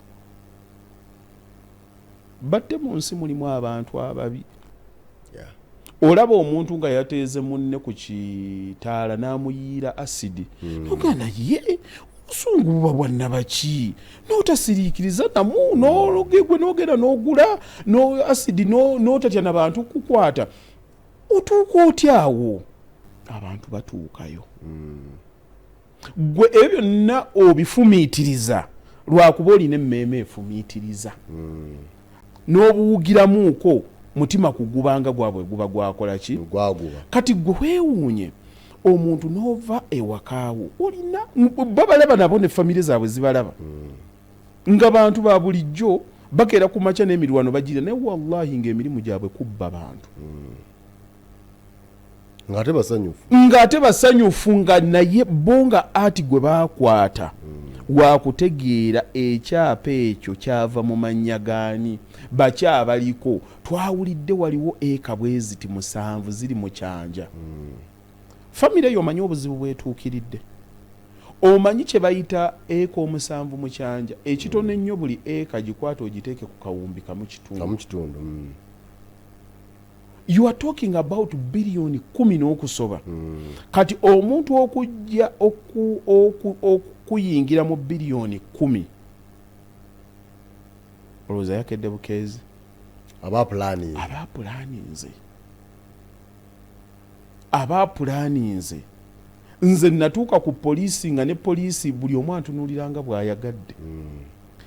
batte mu nsi mulimu abantu ababi. Olaba omuntu nga yateeze munne ku kitaala n'amuyiira asidi, nogaa naye obusungu buba bwa nabaki, n'otasiriikiriza namu n'ogegwe n'ogenda n'ogula no asidi n'otatya na bantu kukwata. Otuuka otya awo? Abantu batuukayo. Gwe ebyo byonna obifumiitiriza lwakuba olina emmeeme efumiitiriza n'obuwugiramuuko mutima kugubanga gwabwe guba gwakola ki? Gwaguba. Kati gwe weewuunye omuntu n'ova ewakaawo, olina babalaba nabo ne famire zaabwe zibalaba nga bantu ba bulijjo, bakeera ku makya n'emirwano bagira, naye wallahi ng'emirimu gyabwe kubba bantu. Ng'ate basanyufu. Ng'ate basanyufu, nga naye bo nga ati gwe baakwata wakutegeera ekyapa ekyo kyava mu mannya gaani, bakyabaliko. Twawulidde waliwo eka bweziti 7 ziri mu Kyanja. Famire eyo omanyi obuzibu bwetuukiridde? Omanyi kye bayita eka 7 mu Kyanja? Ekitono ennyo buli eka gikwata ogiteeke ku kawumbi kamu kitundu. Kamu kitundu. You are talking about biliyoni 10 n'okusoba. Kati omuntu okujja okuyingira mu biliyoni 10, olowooza yakedde bukeezi? Aba pulaninze. Aba pulaninze. Aba pulaninze. Nze natuuka ku poliisi nga ne poliisi buli omu antunuulira nga bw'ayagadde.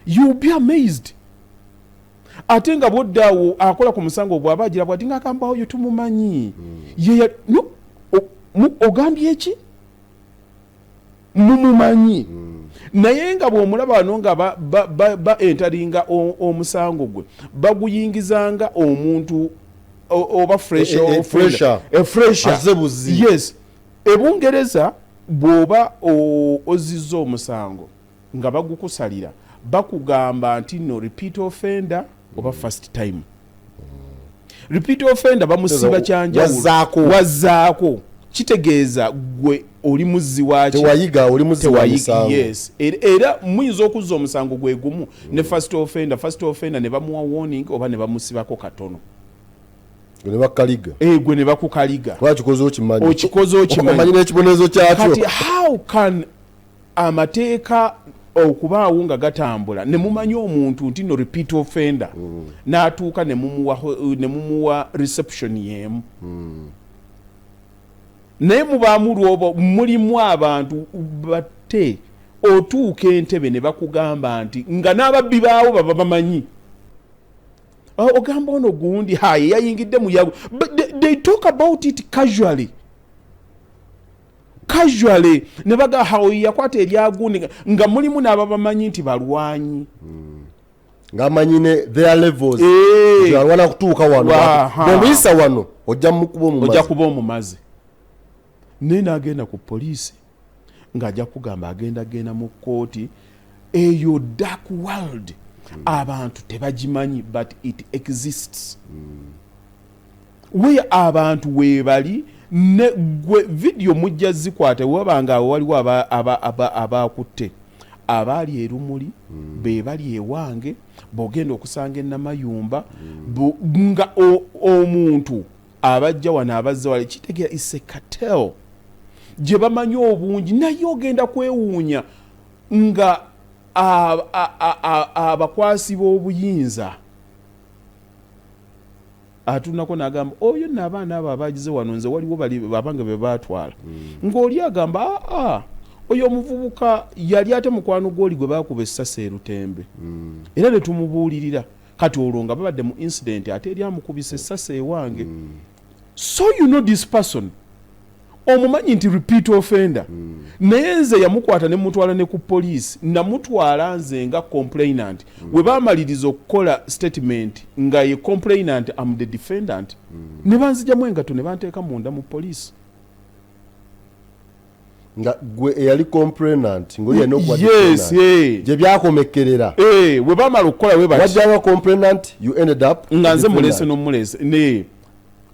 You be amazed. Ate nga bw'odda awo akola ku musango bw'aba agira bw'ati ng'agamba oyo tumumanyi. Ye ya, no, o, mu, ogambye ki? Mumumanyi. Naye nga bw'omulaba wano nga ba entaringa omusango gwe, baguyingizanga omuntu oba fresh or Fresher. Fresher. Azze buzi. Yes. E Bungereza bw'oba ozizza omusango nga bagukusalira, bakugamba nti no repeat offender oba first time. Repeat offender bamusiba kyanjawulo. Wazzaako. Wazzaako. Kitegeeza gwe oli muzzi waaki? Tewayiga, oli muzzi wa Tewayiga, musango. yes. Era muyinza okuzza omusango gwe gumu ne first offender. First offender ne bamuwa warning oba ne bamusibako katono. Ne bakaliga. Gwe ne bakukaliga. Kuba kikoze okimanyi. Okikoze okimanyi. Omanyi n'ekibonerezo kyakyo. Kati how can amateeka okubaawo nga gatambula ne mumanya omuntu nti no repeat offender n'atuuka ne mumuwa reception y'emu. Naye mubaamu lwobo mulimu abantu batte otuuka entebe ne bakugamba nti nga n'ababbi baawo baba bamanyi. Ogamba ono gundi haye yayingidde mu yago. But they talk about it casually. Casually ne baga how yakwata eryagundi nga mulimu n'ababamanyi nti balwanyi. Ng'amanyi ne their levels. Nti alwana kutuuka wano. Bw'omuyisa wano, ojja mukuba omumazi. Ojja kuba omumazi. Naye n'agenda ku poliisi ng'ajja kugamba agenda genda mu kkooti. Eyo dark world abantu tebagimanyi, but it exists. Where abantu weebali ne gwe video mujja zikwata wabanga awo waliwo abakutte abaali erumuli, be bali ewange, bw'ogenda okusanga ennamayumba, nga omuntu abajja wano abazza wali, kitegeera is a cartel gye bamanyi obungi, naye ogenda kwewuunya nga abakwasi b'obuyinza atunako n'agamba oyo nno abaana abo abagize wano nze waliwo bali abange be baatwala. Ng'oli agamba aa oyo omuvubuka yali ate mukwano gw'oli gwe baakuba essasi e Lutembe. Era ne tumubuulirira kati olwo nga babadde mu incident ate eri amukubisa essasi ewange. So you know this person omumanyi nti repeat offender. Naye nze yamukwata ne mutwala ne ku police, namutwala nze nga complainant. We baamaliriza okukola statement nga ye complainant, am the defendant. Ne banzijamu engatto ne banteeka munda mu police. Nga gwe eyali complainant, ng'oli yalina okuba Yes, defendant. Gye byakomekkerera. We baamala okukola we bati. Wajjanga complainant, you ended up nga nze defendant. Mulese n'omulese. Ne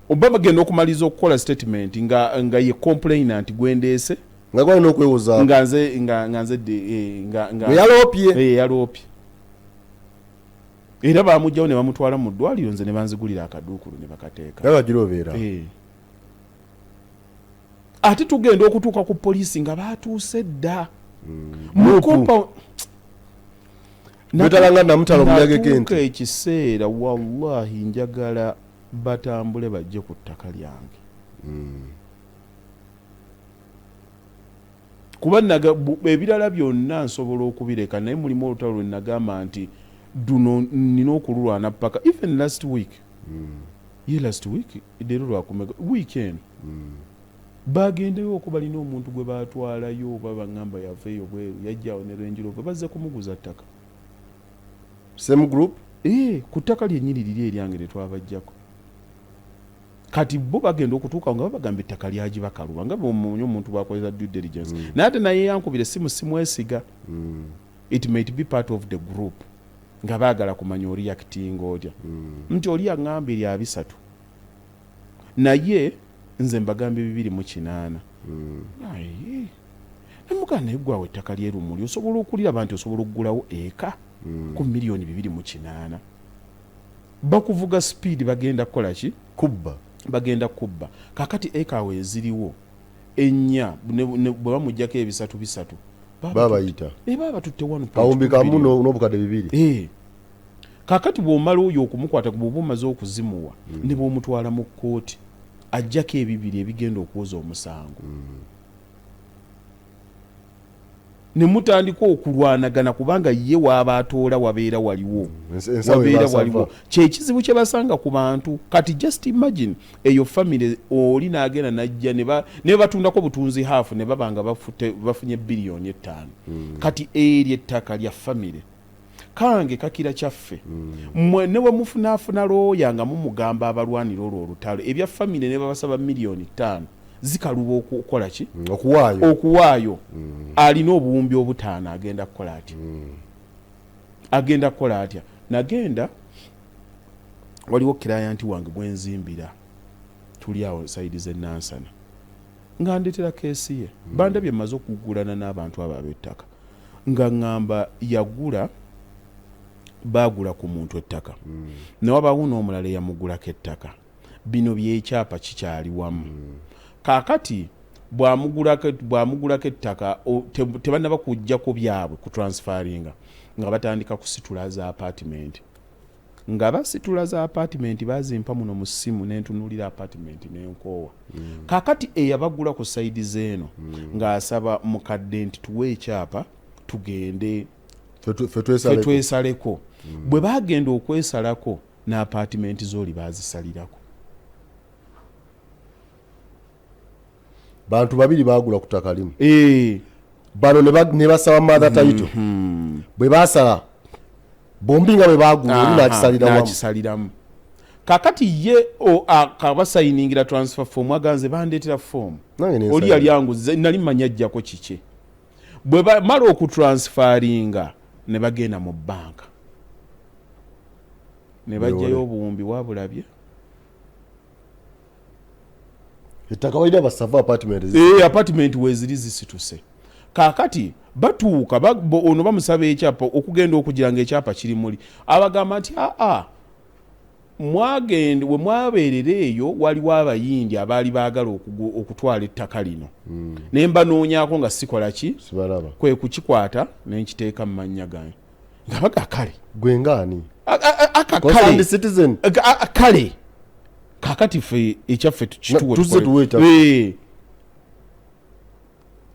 oba bagenda okumaliriza okukola statement nga ye complainant gwe ndeese. Nga gwalina okwewozaako. Nga nze, nga nze de, nga Gwe yaloopye. Yaloopye. Era bamugjawo ne bamutwala mu ddwaliro, nze ne banzigulira akaduukulu ne bakateeka. Nabagira obeera. Eh. Ate tugenda okutuuka ku poliisi nga batuuse dda mu Nupu. compound. Bwetalanga namutala omunyageko Natuuka ente. ekiseera, wallahi, njagala batambule bajje ku ttaka lyange, kuba ebirala byonna nsobola okubireka, naye mulimu olutalo lwe nagamba nti duno nina okululwana paka. Even last week, ye last week, leero lwakumeka, week eno bagendeyo okuba balina omuntu gwe batwalayo, oba baŋŋamba yava eyo bweru, yajjawo ne Range Rover, bazze kumuguza ttaka. Same group. Eh, ku ttaka lyennyini liri eryange lye twabajjako. Kati bo bagenda okutuuka nga babagamba ettaka lyagibakaluba, nga bwomunye omuntu bwakolera due diligence. Naye ate naye yankubira essimu, simwesiga. It might be part of the group nga baagala kumanya oreactinga otya, nti oli yaŋŋamba erya bisatu, naye nze mbagambye 208. Aye, nemugamba, naye gwawe ettaka lyerumuli osobola okuliraba nti osobola okugulawo eka ku miliyoni 208? Bakuvuga speed, bagenda kukola ki? Kubba. Bagenda kubba. Kakati eka awo eziriwo ennya, bwe bamugjako ebisatu bisatu, babayita. Baba batutte 1.2 Kawumbi kamu billion. n'obukadde 2. Eh. Kakati bw'omala oyo okumukwata, bw'oba omaze okuzimuwa, ne bw'omutwala mu kkooti, ajjako ebibiri ebigenda okwoza omusango, ne mutandika okulwanagana, kubanga ye waaba atoola wabeera waliwo. Ensawo Wabeera ebasava. waliwo kyekizibu kye basanga ku bantu. Kati just imagine eyo family, oli n'agenda najja ne batundako butunzi half, ne baba nga bafunye biliyoni 5. Kati eryo ettaka lya family kange kakira kyaffe. Mmwe ne bwe mufunaafuna looya nga mumugamba abalwanira olwo olutalo, ebya family, ne babasaba miliyoni 5, zikaluba okukola ki? Okuwaayo. Okuwaayo. Alina obuwumbi 5, agenda kukola atya? Agenda kukola atya? Nagenda, waliwo client wange gwenzimbira, tuli awo side z'enansana, nga ndetera case ye. Bandabye mmaze okugulana n'abantu abo ab'ettaka, nga ŋŋamba yagula, baagula ku muntu ettaka, ne wabaawo n'omulala eyamugulako ettaka. Bino byekyapa kikyali wamu. Kaakati bw'amugulako ettaka, tebannaba kujjako byabwe ku transferringa, nga batandika kusitula za apartment. Nga basitula za apartment, bazimpa muno mu ssimu, nentunuulira apartment nenkoowa. Kaakati eyabagula ku side zeeno ng'asaba mukadde nti tuwe ekyapa tugende Ffe ffe twesaleko. Twesaleko. Bwe bagenda okwesalako, n'apatimenti z'oli bazisalirako. Bantu babiri bagula ku ttaka limu. Eh, Bano ne basaba mother title. Bwe basala bombi nga bwe bagula, oli n'akisalira wamu. N'akisaliramu. Kakati ye akabasayiningira transfer form, aganze bandeetera form. Nange Oli nensalira. yali anguze, nali mmanyi ajjako kiki. Bwe bamala okutransfaringa, ne bagenda mu banka ne bajjayo obuwumbi wabulabye. Ettaka balina basava apartment. Eh, apartment weziri zisituse. Kaakati batuuka ono bamusaba ekyapa, okugenda okugira nga ekyapa kiri muli, abagamba nti aa, mwagende we mwabeerera eyo, waliwo abayindi abaali baagala okutwala ettaka lino, naye mbanoonyaako nga sikola ki? Sibalaba. Kwe kukikwata nenkiteeka mu mannya gange, nga baga kale. Gwe ngaani? Aka Concerned kale citizen. Kale kakati ffe ekyaffe tukituwe. Tuzze tuwe ekyaffe. Eh.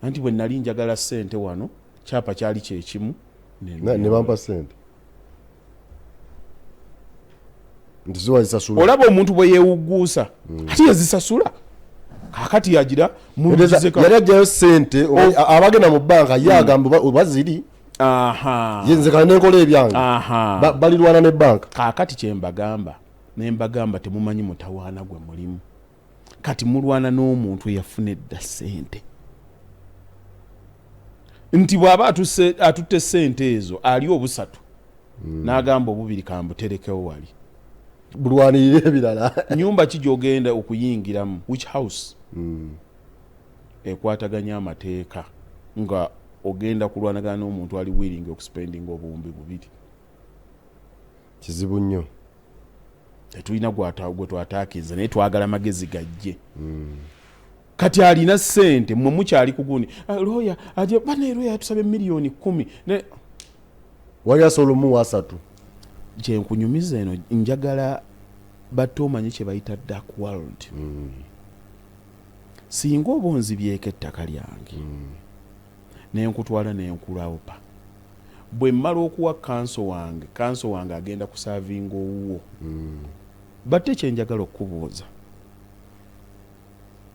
Anti bwe nali njagala ssente wano, kyapa kyali kyekimu. Ne bampa sente nti ziwazisasula. Olaba omuntu bwe yeewugguusa, ate yazisasula, kakati yagira Yali ajjayo sente abagenda mu banka, ye agamba oba ziri ye nze kale nenkola ebyange. Balirwana ne banka. Kaakati kyembagamba, nembagamba temumanyi mutawaana gwe mulimu. Kati mulwana n'omuntu eyafuna edda sente, nti bw'aba atutte sente ezo, ali obusatu, n'agamba obubiri kambuterekewo wali. Bulwanirire ebirala. Nyumba ki gy'ogenda okuyingiramu, which house ekwataganya amateeka nga ogenda kulwanagana n'omuntu ali willing okuspendinga 2,000? Kizibu nnyo. Tetulina gwe twataakinze, naye twagala magezi gajje. Kati alina ssente, mmwe mukyali ku gundi. Ah, lawyer aje bane, lawyer tusabye 10 million. Wali asobola omuwa asatu. Kyenkunyumiza eno, njagala batte omanye kye bayita dark world. Singa oba onzibyeko ettaka lyange nenkutwala nenkulawupa, bwe mmala okuwa counsel wange, counsel wange agenda kuservinga owuwo. Batte kyenjagala okukubuuza,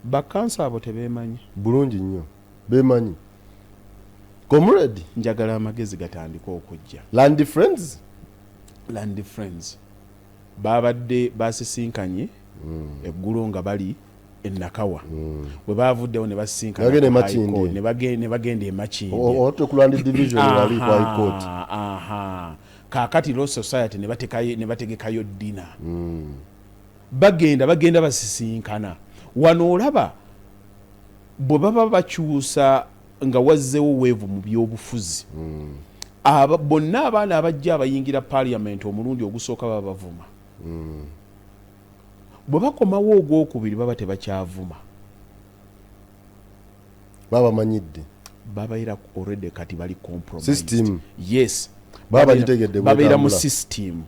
bacounsel abo tebeemanyi? Bulungi nnyo bemanyi, comrade. Njagala amagezi gatandike okujja. Land friends. Land friends babadde basisinkanye eggulo nga bali enakawa. Bwe bavuddewo ne basisinkana Bagenda e ku High Makindye. Court, ne bagenda e Makindye. Ote ku land division wali ku High Court. Aha. Kaakati Law Society ne bategekayo dinner. Bagenda basisinkana wano. Olaba bwe baba bakyusa nga wazzeewo weevu mu byobufuzi, bonna abaana abajja abayingira parliament omulundi ogusooka baba bavuma. Bwe bakomawo ogwokubiri baba tebakyavuma. Baba bamanyidde. Babeera already kati bali compromised. System. Yes. Baba bagitegedde Babeera mu bwetambula. system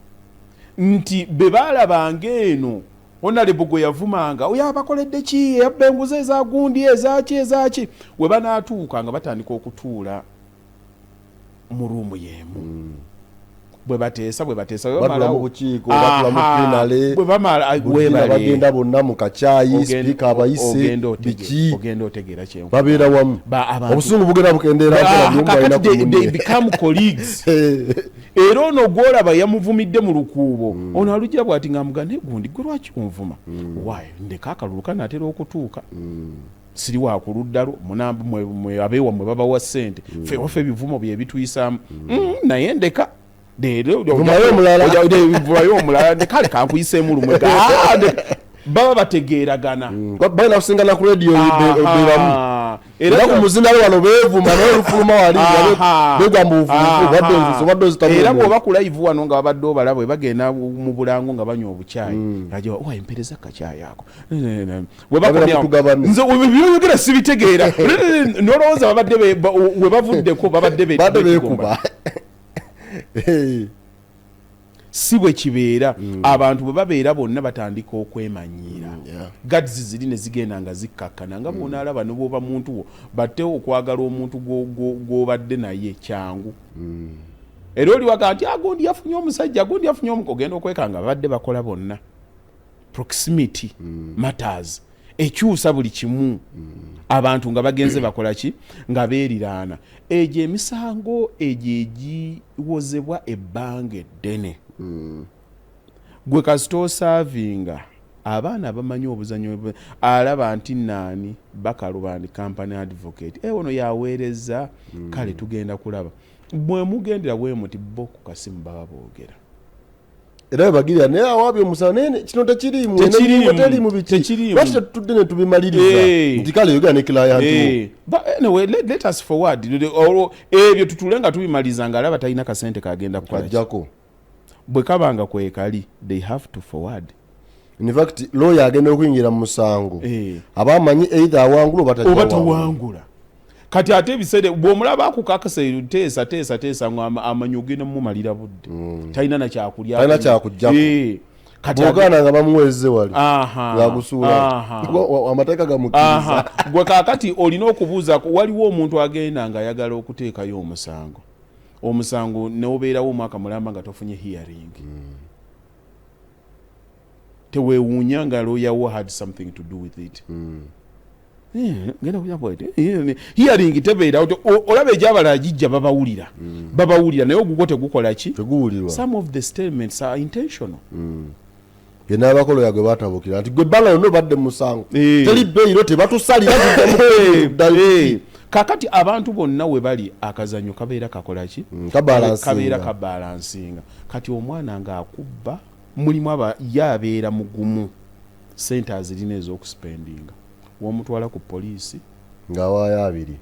nti be baalabanga eno honorable gwe yavumanga, oyo abakoledde ki, eyabba enguzi eza gundi, ezaki ezaki, we banaatuuka nga batandika okutuula mu room y'emu, bwe bateesa, bwe bateesa, bwe Batula bamalawo- mu bukiiko, batula mu Aha, plenary, bwe bamala Budina webale. bagenda bonna mu kacyayi, sipiika abayise biki. Ogenda otegeera kyenku Babeera wamu. Abantu Obusungu bugenda bukendeera mpola, buli omu alina Kakati ku they munne. become colleagues. Era ono gwolaba yamuvumidde mu lukuubo, ono alujja bwati ngaamuga, naye gundi gwe lwaki onvuma? Why, ndeka akalulu kanaatera okutuuka, siri wakuludda lwo, mwe abeewammwe babawa ssente, ffe waffe ebivumo bye bituyisaamu. Naye ndeka. Leero Vumayo omulala. Vumayo omulala. Kale kankuyiseemu lumwe. Ah, baba bategeeragana. Balina kusingana ku radio bebamu. Aha. Era ku muzinalo wano beevuma, naye olufuluma wali Aha. begwa mu bufuufu, obadde onziza, obadde ozitamu. Era bw'oba ku live wano nga babadde obalaba, bwe bagenda mu bulango nga banywa obukyayi, aja wa empereza kacyayi ako. Bwe Babeera bakomyawo, kutugabana. Nze byoyogera sibitegeera. Nolowooza babadde we bavuddeko babadde badde beekumba. beekuba. Eh, Si bwe kibeera. Abantu bwe babeera bonna batandika okwemanyiira. Guards ziri ne zigenda nga zikkakkana nga bwonaalaba ne bwoba muntu wo batte okwagala omuntu gw'obadde naye kyangu. Era oliwaga nti agundi yafunye omusajja, agundi yafunye omuko, ogenda okwekanga babadde bakola bonna. Proximity matters, ekyusa buli kimu. Abantu nga bagenze bakola ki, nga beeriraana. Egyo emisango egyo egiwozebwa ebbanga eddene, gwe kasita oservinga abaana abamanyi obuzanyo, alaba nti naani bakalubandi company advocate e ono yaweereza. Kale tugenda kulaba bwe mugendera bwe muti, bo ku kasimu baba boogera. Era webagirira naye awabye omusango, naye kino tekiriimu. Tekiriimu. Eno teriimu biki. Tekiriimu. Lwaki tetutudde ne tubimaliriza? Nti kale yogera ne client wo. But anyway, let us forward. Olwo ebyo tutule nga tubimaliza nga alaba talina kasente kagenda kukola ki. Kajjako. Bwe kabanga kwekali, they have to forward. In fact, lawyer agenda okuyingira mu musango aba amanyi either awangula oba oba tajja. Tawangula. Kati ate ebiseera bw'omulaba akukakasa, teesa teesa teesa nga amanyi ogenda mumumalira budde, talina nakyakulya. Talina kyakuggyako. Kati Bwogaana nga bamuweeze wali ng'agusuula. Amateeka gamukkiriza. Gwe kaakati olina okubuuza, waliwo omuntu agenda ng'ayagala okuteekayo omusango, omusango neobeerawo omwaka mulamba nga tofunye hearing. Teweewuunya nga lawyer wo had something to do with it. Ngenda kuja bwete. Hearing tebeerawo. Olaba egyabalala gijja, babawulira, babawulira, naye ogugwo tegukola ki? Teguwulirwa. Some of the statements are intentional. Yenaabakola gwe batabukira nti gwe ebbanga yonna obadde mu musango teri bail, tebatusalira. Kakati abantu bonna we bali, akazanyo kabeera kakola ki? Kabalansinga. Kabeera kabalansinga. Kati omwana ng'akubba mulimu aba ye abeera mugumu, sente azirina ez'okuspendinga, womutwala ku poliisi ng'awaayo abiri.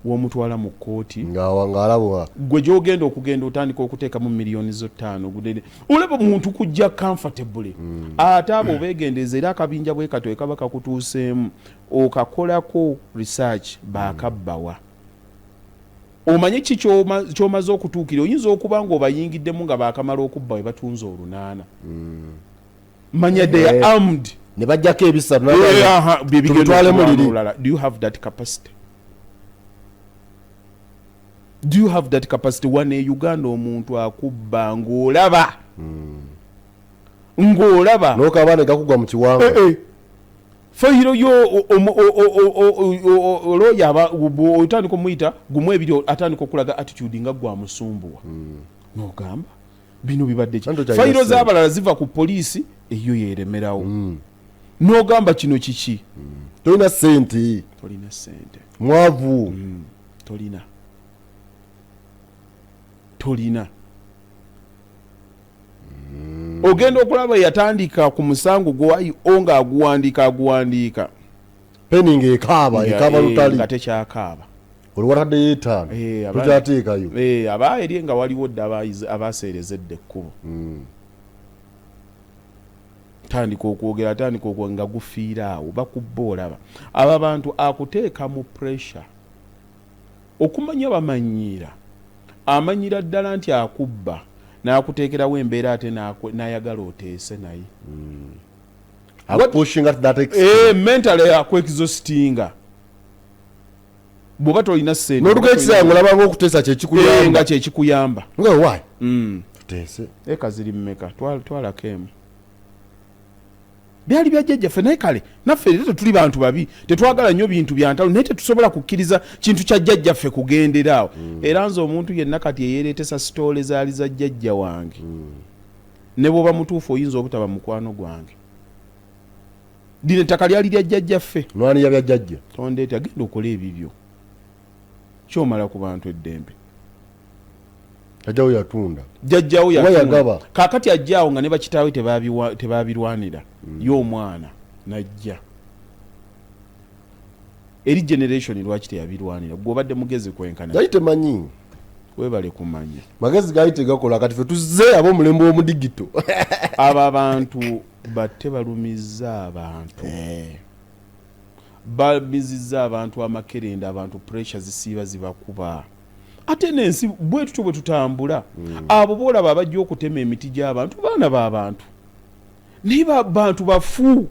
Womutwala mu kkooti ng'alabwa. Gwe gyogenda okugenda otandika okuteekamu miliyoni zo ttaano, olaba muntu kujja comfortably. Ate abo obeegendereza, era akabinja bwe katyo kaba kakutuuseemu, okakolako research, baakabbawa, omanye ki kyomaze okutuukira. Oyinza okuba ng'obayingiddemu nga baakamala okubba, we batunze olunaana. Manya they are armed. Ne bajjako ebisatu. Aha, bye bigenda Tubitwalemu okulwana liri. olulala. Do you have that capacity? Do you have that capacity? Wano e Uganda omuntu akubba ng'olaba, ng'olaba. N'okaba ne gakugwa mu kiwanga. Eh, eh. Fayiro yo olooya otandika omuyita gumu ebiri, atandika okulaga attitude nga gwamusumbuwa, n'ogamba bino bibadde ki? Anti okyalina Fayiro ssente. z'abalala ziva ku poliisi, eyo yeremerawo, n'ogamba kino kiki? Tolina sente. Tolina sente. Mwavu. Tolina, tolina. Ogenda okulaba yatandika ku musango gwaio ng'aguwandiika, aguwandiika. Peni ng'ekaaba, ekaaba lutali. Nga tekyakaaba. Olwo wataddeyo etaano. Tokyateekayo. Aba eri nga waliwo dde abaseereza edda ekkubo. Tandika okwogera, atandika okwogera nga gufiira awo, bakubba olaba. Abo abantu akuteeka mu pressure okumanya bamanyiira, amanyira ddala nti akubba n'akuteekerawo embeera, ate n'ayagala oteese naye. Akupushinga to that extent. Mentally akuexhaustinga bw'oba tolina ssente. N'otuuka ekiseera ng'olaba ng'okuteesa kyekikuyamba. Nga kyekikuyamba. Nga why tuteese? Eka ziri mmeka? Twalako emu. Byali bya jjajjaffe, naye kale naffe era tetuli bantu babi, tetwagala nnyo bintu bya ntalo, naye tetusobola kukkiriza kintu kya jjajjaffe kugendera awo. Era nze omuntu yenna kati eyeereetesa story zaali za jjajja wange, ne bw'oba mutuufu oyinza obutaba mukwano gwange. Lino ettaka lyali lya jjajjaffe. Nwanira bya jjajja. Tondeeta, genda okole ebibyo, kyomala ku bantu eddembe. Jjajjawo yatunda. Jjajjawo Oba yatunda. Yagaba. Kaakati ajjaawo nga ne bakitaawe tebabirwanira, ye omwana najja eri generation, lwaki teyabirwanira? Gwe obadde mugezi kwenkana? Yali temanyi. Webale kumanya. Magezi gaali tegakola. Kati fe tuzze ab'omulembe omudigito. Abo abantu batte, balumizza abantu, bamizizza abantu amakerenda, abantu pressure zisiiba zibakuba. Ate nensi bwe tutyo bwe tutambula. Abo boolaba abajja okutema emiti gy'abantu, baana b'abantu, naye bantu bafu.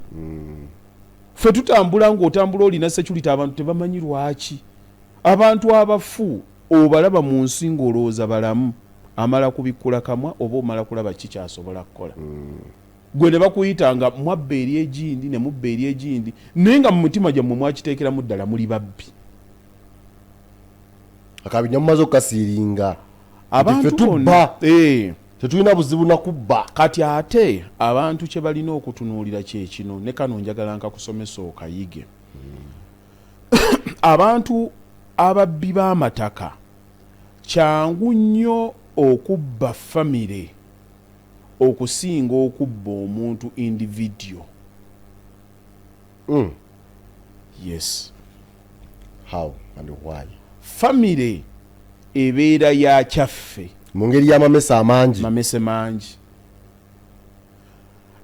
Ffe tutambula, ng'otambula olina security, abantu tebamanyi lwaki. Abantu abafu obalaba mu nsi ng'olowooza balamu, amala kubikkula kamwa oba omala kulaba ki kyasobola kukola. Gwe ne bakuyita nga mwabba eri egindi, ne mubba eri egindi, naye nga mu mutima gyammwe mwakiteekeramu ddala muli babbi. Akabinja mumaze okukasiiringa. Abantu Ffe tubba. bonna. Tetulina buzibu nakubba. Kati ate abantu kye balina okutunuulira kyekino, ne kano njagala nkakusomesa okayige. Abantu ababbi b'amataka, kyangu nnyo okubba famire okusinga okubba omuntu individual. Yes. How and why? Famire ebeera ya kyaffe. Mu ngeri y'amamese amangi. Mamese mangi,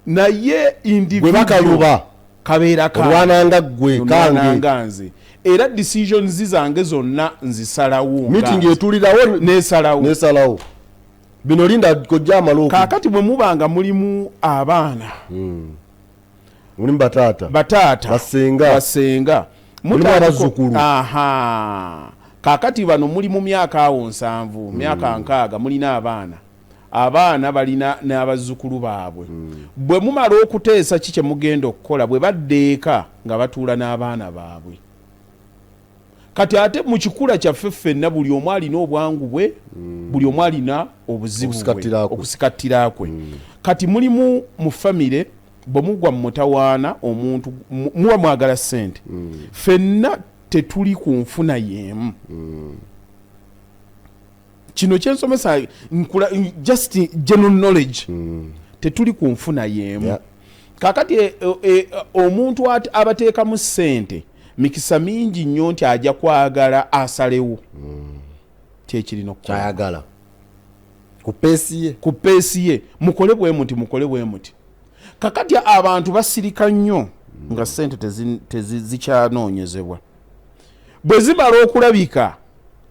naye Gwe individual bakaluba. Kabeera kange. Olwananga ggwe kange. Olwananga nze, era decisions zange zonna nzisalawo nga Meeting nze. etulirawo. Nesalawo. Nesalawo bino, linda kojja amala oku. Kaakati bwe muba nga mulimu abaana, Mulimu bataata, bataata, basenga, basenga, Mulimu abazzukulu. Aha, kaakati bano muli mu myaka awo 70, myaka 60, mulina abaana, abaana balina n'abazzukulu baabwe. Bwe mumala okuteesa ki kye mugenda okukola, bwe badda eka nga batuula n'abaana baabwe. Kati ate mu kikula kyaffe ffenna, buli omu alina obwangu bwe, buli omu alina obuzibu bwe, Okusikattira kwe. okusikattira kwe. Kati mulimu mu famire, bwe mugwa mu mutawaana, omuntu muba mwagala ssente, ffenna tetuli ku nfuna y'emu. Kino kyensomesa nkula just general knowledge, tetuli ku nfuna y'emu. Kakati omuntu abateekamu ssente Mikisa mingi nnyo nti ajja kwagala asalewo kyekirina okukola. Kyayagala ku pace ye. Ku pace ye, mukole bwe muti, mukole bwe muti. Kakati abantu basirika nnyo nga sente zikyanoonyezebwa. Bwe zimala okulabika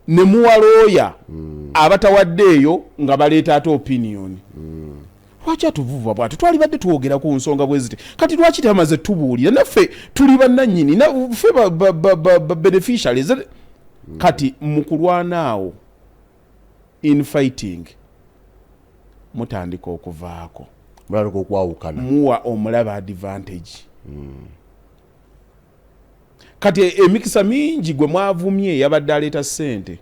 ne muwa looya, abatawaddeeyo nga baleeta ate opinion. Lwaki atuvuva bwati? Twalibadde twogera ku nsonga bwe ziti, kati lwaki tebamaze tubuulira? Naffe tuli bannannyini, ffe ba beneficiaries. Kati mu kulwana awo, in fighting, mutandika okuvaako. Mulatandika okwawukana. Muwa omulaba advantage. Kati emikisa mingi gwe mwavumye yabadde aleeta ssente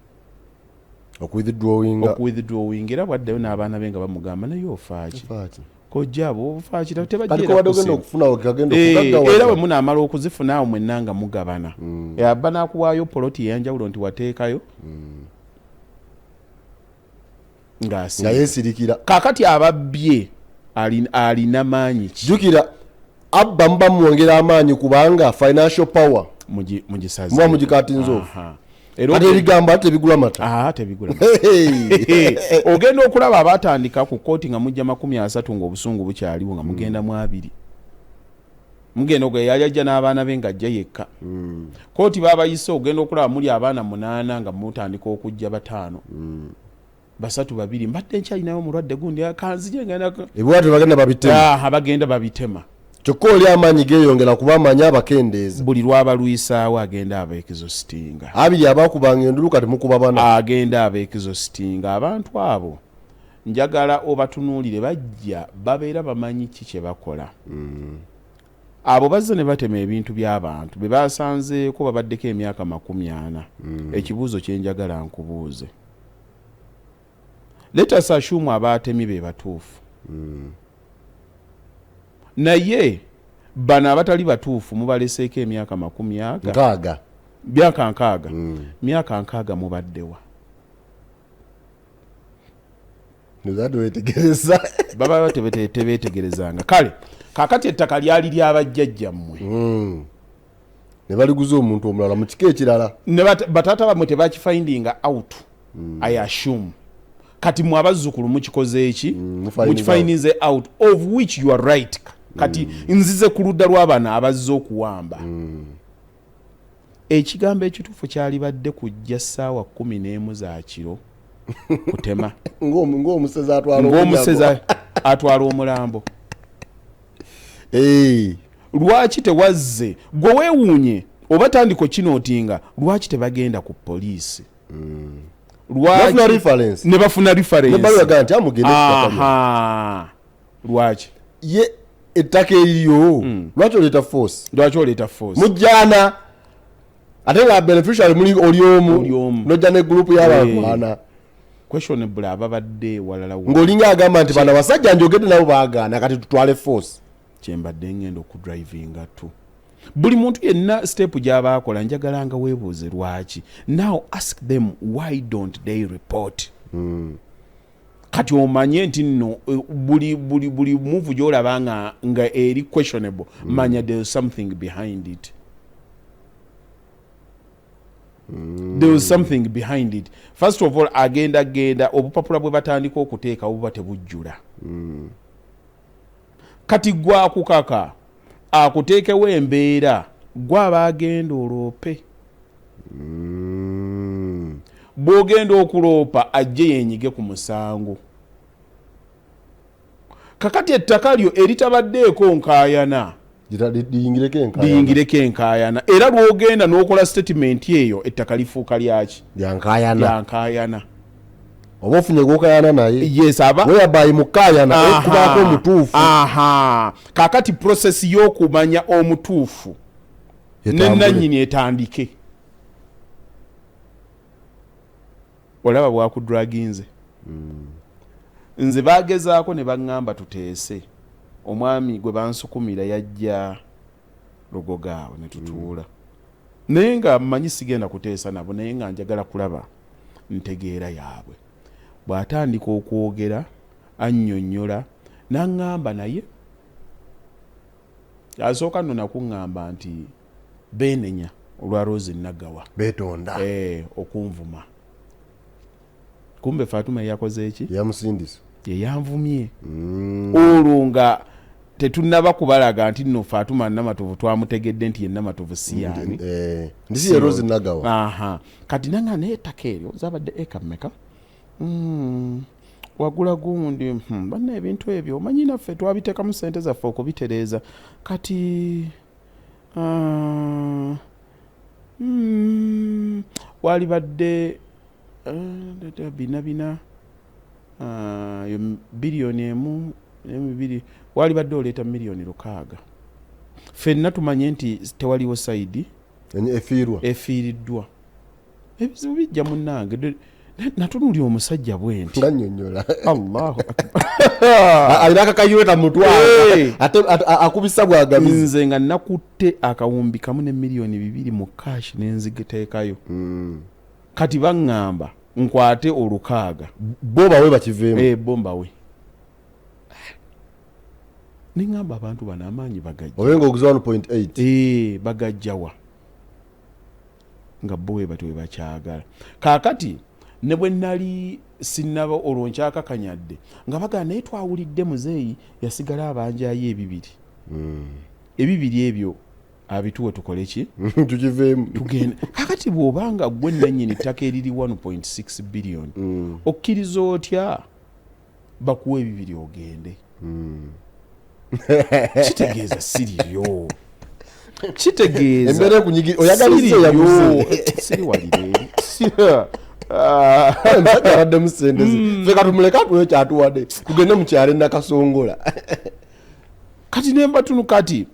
okuwithdrawinga. Okuwithdrawing, era bwaddayo n'abaana be nga bamugamba, naye ofaaki? Faaki. Kojja abo ofaaki? Kati kobadde ogenda okufuna kagenda okugaggawala. Era bwe munaamala okuzifuna awo mwenna nga mugabana. Aba n'akuwaayo poloti eyanjawulo nti wateekayo nga ng'asirika. Yeesirikira. Kaakati ababbye alina maanyi ki? Jjukira abba muba mumwongera amaanyi kubanga financial power Mugisaze. Muba mugikatinze off. Aha. Era Kati ebigambo ate tebigula mata. Ah, tebigula. Hey! Ogenda okulaba abatandika ku kooti nga mujja 30 ng'obusungu bukyaliwo, nga mugenda mu 20, mugenda ogwo yali ajja n'abaana be ng'ajja yekka. Kooti babayise, ogenda okulaba muli abaana munaana nga mutandika okujja bataano, basatu, babiri, mbadde nkyalinayo omulwadde gundi, kanzije ngenda. Ebiwato bagenda babitema. Aha, bagenda babitema. Kyokka oli amaanyi geeyongera kuba amanyi abakendeeza. Buli lwabalwisaawo agenda abaexhaustinga. 20 abakubanga endulu kati mukuba bana. Agenda abaexhaustinga. Abantu abo njagala obatunuulire, bajja babeera bamanyi ki kye bakola. Abo bazze ne batema ebintu by'abantu be basanzeeko babaddeko emyaka 40. Ekibuuzo kyenjagala nkubuuze, let us assume abaatemi be batuufu, naye bano abatali batuufu mubaleseeko emyaka makumi aga? 60. Myaka 60. Myaka 60 mubaddewa? Nozadde wetegereza. Baba tebeetegerezanga. Kale kakati ettaka lyali lyabajjajjammwe. Ne baliguza omuntu omulala mu kika ekirala. Ne bataata bammwe tebakifindinga out. I assume kati mwe abazzukulu mukikoze eki? Mufinding Mukifindinze out, of which you are right. Kati nzize ku ludda lw'abano abazze okuwamba. Ekigambo ekituufu kyalibadde kujja ssaawa 11 za kiro kutema. Ng'omusezi atwala Ng'omusezi omunyago. atwala omulambo. Eh, Lwaki tewazze gwe weewuunye oba tandika okinotinga lwaki tebagenda ku poliisi? Bafuna reference. Ne bafuna reference. Ne baluwaga nti amugende ku ttaka lyo. Aha. Lwaki? Ye ettaka eririyo, lwaki oleeta force? Lwaki oleeta force? Mujjaana ate nga beneficiary muli oli omu. Oli omu. Nojja ne gurupu y'abantu ana. Questionable ababadde walala wo. Ng'olinga agamba nti bano abasajja njogedde nabo baagaana, kati tutwale force. Kyembadde ngenda okudrivinga tu, buli muntu yenna step gy'aba akola njagala nga weebuuze lwaki. Now ask them, why don't they report? Kati omanye nti nno buli move gy'olaba nga eri questionable, manya there is something behind it. There was something behind it. First of all, agenda genda obupapula bwe batandika okuteekawo buba tebujjula. Kati gwakukaka akuteekewo embeera gwaba agenda oloope. Bw'ogenda okuloopa ajje yenyige ku musango. Kakati ettaka lyo eritabaddeeko nkaayana Liyingireko enkaayana. Liyingireko enkaayana, era lw'ogenda n'okola statement eyo ettaka lifuuka lyaki? Lyankaayana. Lyankaayana. Oba ofunye gwokayana naye. Yes, aba weyabayi mukaayana okubaako omutuufu. Aha, kakati process y'okumanya omutuufu Etambule. Nenanyini etandike. Olaba bwakudraginze. Nze bagezaako ne baŋŋamba tuteese. Omwami gwe bansukumira yajja Lugogo awo ne tutuula, naye nga mmanyi sigenda kuteesa nabo, naye nga njagala kulaba ntegeera yaabwe. Bw'atandika okwogera annyonnyola n'aŋŋamba, naye asooka nno nakuŋŋamba nti beenenya Olwa Rose Nagawa. Betonda. Okunvuma. Kumbe Fatuma yakoze eki? Yamusindisa. Yeyanvumye. Olwo nga tetunnaba kubalaga nti nno Fatuma Namatovu twamutegedde nti ye Namatovu si yaani. Ndisi ye Rose Nagawa. Aha. Kati nanga naye ettaka eryo zabadde eka mmeka? Wagula gundi, banna ebintu ebyo omanyi naffe twabiteekamu ssente zaffe okubitereeza. Kati walibadde bina bina, 1.2 biliyoni, walibadde oleeta 6 miliyoni. Ffenna tumanye nti tewaliwo side efiirwa. Efiiriddwa. Ebizibu bijja munnange. Natunuulya omusajja bwe nti nga nnyonnyola. Allahu akbar. Alina akakayota mutwalo, ate akubisa bwagabizi. Nze nga nakutte 5,000 ne 2 miliyoni mu cash nenzigiteekayo. Kati baŋŋamba nkwate 6. Bo bawe bakiveemu. Bo mbawe. Neŋŋamba abantu bano amaanyi bagajja. Obe nga oguza 1.8. Bagajjawa nga bo we batyo webakyagala. Kaakati ne bwe nali sinnaba, olwo nkyakakanyadde nga bagamba, naye twawulidde muzeeyi yasigala abanjayo ebibiri. Ebibiri ebyo abituwe tukole ki? Tukiveemu. Tugende. Kakati bw'obanga gwe nannyini ttaka eriri 1.6 billion, okkiriza otya bakuwa ebibiri ogende? Kitegeeza siriryo, kitegeeza Embeera ekunyigi oyagaliza oyaguze. Siri walire. Omusajja abaddemu sente ze, ffe katumuleke atuwe kyatuwadde, tugende mu kyalo enakasongola. Kati nembatunu kati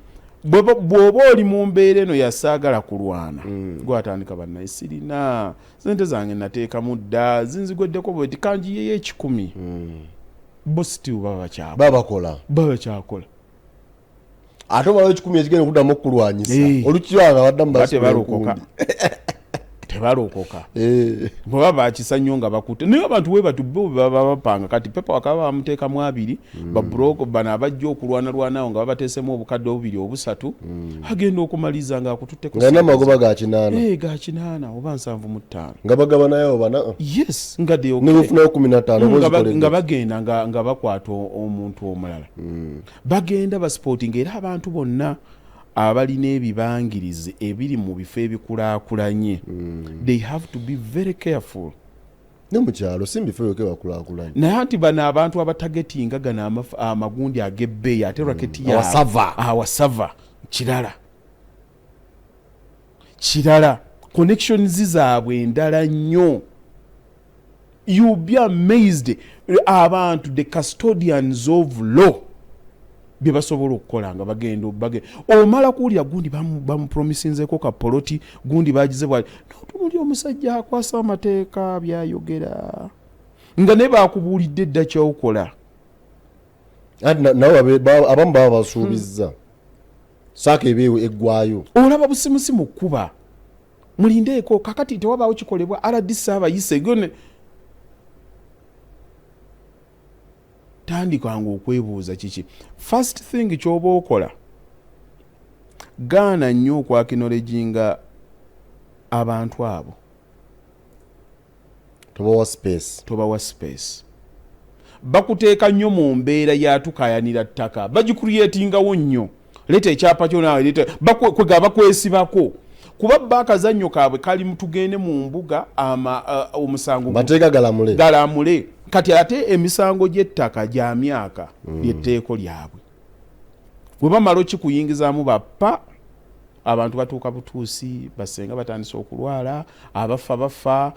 bw'oba oli mu mbeera eno yasaagala kulwana, gwatandika bannaye sirina sente zange, nateekamu dda, zinzigweddeko bweti, kanjiyeyo 100. Bo still baba bakyakola. Babakola. Baba bakyakola. Ate omalawo 100 ekigenda okuddamu okulwanyisa. Olukiranga baddamu. Ba tebalokoka, tebalokoka. Bwe baba bakisa nnyo nga bakutte, naye abantu bwe batu bo baba bapanga. Kati pepa wakaba bamuteekamu abiri, baburoko bano abajja okulwanalwanawo nga babateesemu obukadde obubiri obusatu, agenda okumaliza nga akututteko. Nga alina amagoba ga 80. Ga 80 oba 75. Nga bagabanayo bana. Yes, nga they okay. Nebufunayo 15 oba ozikoledde. Nga bagenda nga bakwata omuntu omulala, bagenda basupportinga. Era abantu bonna abalina ebibangirizi ebiri mu bifo ebikulaakulanye, they have to be very careful. Ne mukyalo si mbifo byoke bakulaakulanye. Naye anti bano abantu abatagetinga gano amagundi ag'ebbeeyi ate racket yaabwe. Awasava. Awasava kirala, kirala connections zaabwe endala nnyo. You be amazed abantu, the custodians of law, bye basobola okukola nga bagenda omala kuwulira gundi bamupromisinzeko ka poloti, gundi bagize bwali notunuli omusajja akwasa amateeka byayogera nga naye bakubuulidde edda kyokola. Anti nabo abamu baba basuubizza saaka eba eggwayo. Olaba busimusimu kkuba mulindeeko. Kakati tewabaawo kikolebwa, RDC abayise gone. Tandikanga okwebuuza kiki first thing kyoba okola. Gaana nnyo okwacknowledginga abantu abo. Tobawa space. Tobawa space. Bakuteeka nnyo mu mbeera yatukayanira ttaka, bagicreatingawo nnyo. Leeta ekyapa kyo, leeta kwega bakwesibako kuba ba akazannyo kaabwe kali tugende mu mbuga omusango Mateeka galamule. Galamule. Kati ate emisango gy'ettaka gya myaka, lyetteeko lyabwe. Bwe bamala okikuyingizaamu bappa abantu batuuka butuusi, basenga batandise okulwala, abafa bafa,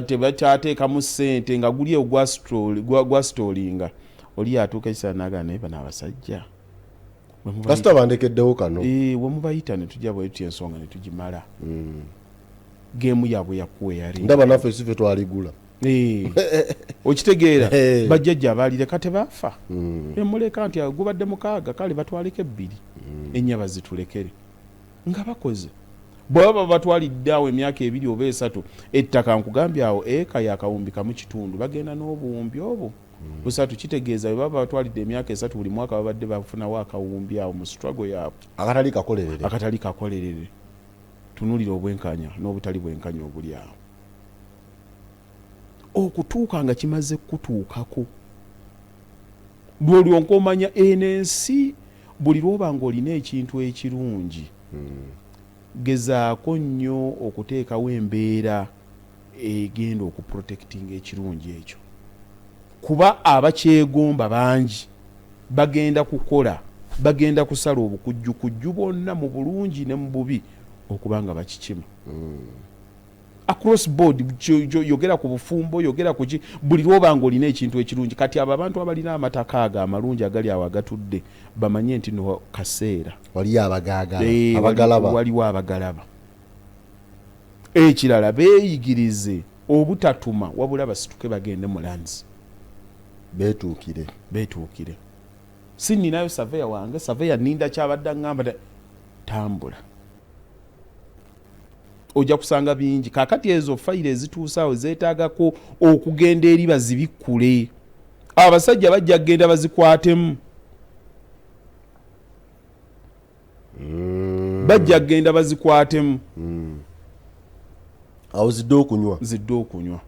tebakyateekamu ssente nga guli eyo gwa stallinga. Oli yatuuka ekiseera nagaa, naye bano abasajja Kasita bandekeddewo kano. Wemubayita ne tujja bwe tutya ensonga ne tugimala. Game yaabwe yakuwa eyali. Ndaba naffe si ffe twaligula. Okitegeera? Bajjajja abaalireka tebaafa. Emuleka nti gubadde 6, kale batwaleko ebbiri, ennya bazitulekere nga bakoze. Bwe baba batwalidde awo emyaka 2 oba 3 ettaka, nkugambye awo eka ya 5.5 kitundu, bagenda n'obuwumbi obwo busatu. Kitegeeza bwe baba batwalidde emyaka 3, buli mwaka babadde bafunawo akawumbi awo mu struggle yaabwe. Akatali kakolerere. Akatali kakolerere. Tunulira obwenkanya n'obutali bwenkanya obuli awo. Okutuuka nga kimaze kukutuukako, lw'olyoka omanya eno ensi. Buli lw'oba ng'olina ekintu ekirungi, gezaako nnyo okuteekawo embeera egenda okuprotectinga ekirungi ekyo, kuba abakyegomba bangi bagenda kukola, bagenda kusala obukujjukujju bwonna mu bulungi ne mu bubi okuba nga bakikima across board. Yogera ku bufumbo, yogera ku ki, buli lwoba nga olina ekintu ekirungi. Kati abo abantu abalina amataka ago amalungi agali awo agatudde, bamanye nti no kaseera Waliyo abagaagala. Abagalaba. Waliwo abagalaba. Ekirala, beeyigirize obutatuma, wabula basituke bagende mu lands. Beetuukire. Beetuukire. Si ninayo surveyor wange, surveyor ninda kyabadde aŋŋamba. Tambula, ojja kusanga bingi. Kakati ezo fayiro ezituusaawo zeetaagako okugenda eri bazibikkule. Abasajja bajja kugenda bazikwatemu. Bajja kugenda bazikwatemu. Awo zidde okunywa. Zidde okunywa.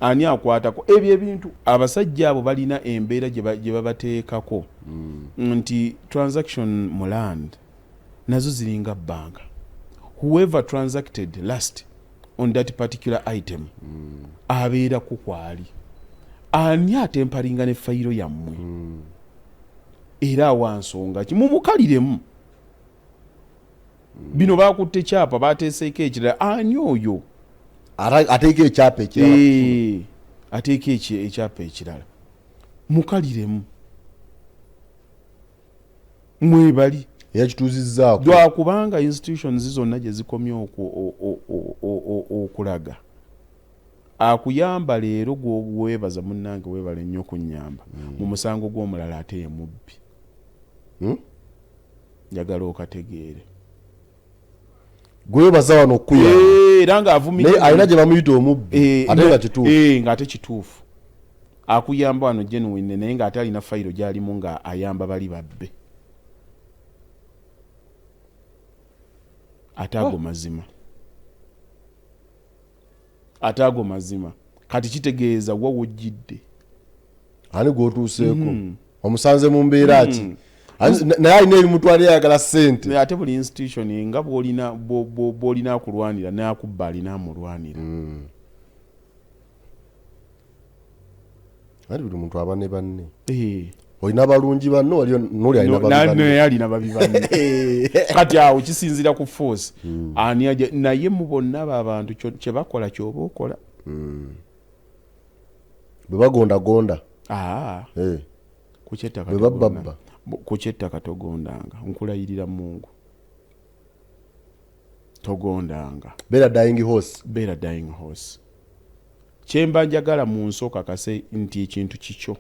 Ani akwatako ebyo ebintu? Abasajja abo balina embeera gye babateekako nti transaction mu land nazo ziringa banka. Whoever transacted last on that particular item abeerako kwali. Ani atemparinga ne fayiro yammwe? Era awa nsonga ki? Mumukaliremu. Bino bakutte kyapa, bateeseeko ekirala. Ani oyo? Ateeka ekyapa ekirala. Ateeka ekyapa ekirala. Mukaliremu, mwebali. Eyakituuzizzaako. Lwakubanga institutions zonna gye zikomye okulaga akuyamba leero, gweweebaza, munnange weebale nnyo okunyamba mu musango gw'omulala, ate ye mubbi. Njagala okategeere. Gwebaza wano okukuyamba. Era ng'avumirira. Naye alina gye bamuyita omubbi. Ate nga kituufu. Ng'ate kituufu. Akuyamba wano genuine, naye ng'ate alina fayiro gy'alimu nga ayamba bali babbe. Ate ago mazima, ate ago mazima. Kati kitegeeza wa wojjidde? Ani gwotuuseeko? Omusanze mu mbeera ki? Naye alina ebimutwala, ayagala ssente. Naye ate buli institution nga bwolina bwolina akulwanira, n'akubba alina amulwanira. Anti buli muntu aba ne banne. Olina balungi banno, waliyo noli alina babi banne. Naye alina babi banne. Kati awo kisinzira ku force ani aja naye. Mu bonna abo abantu, kye bakola kyoba okola. Bwe bagondagonda. Aa. Ku kyettaka Bwe babba bba. Ku kyettaka togondanga, nkulayirira Mungu, togondanga. Beera dying horse. Beera dying horse. Kyemba njagala mu nsi, okakase nti ekintu kikyo.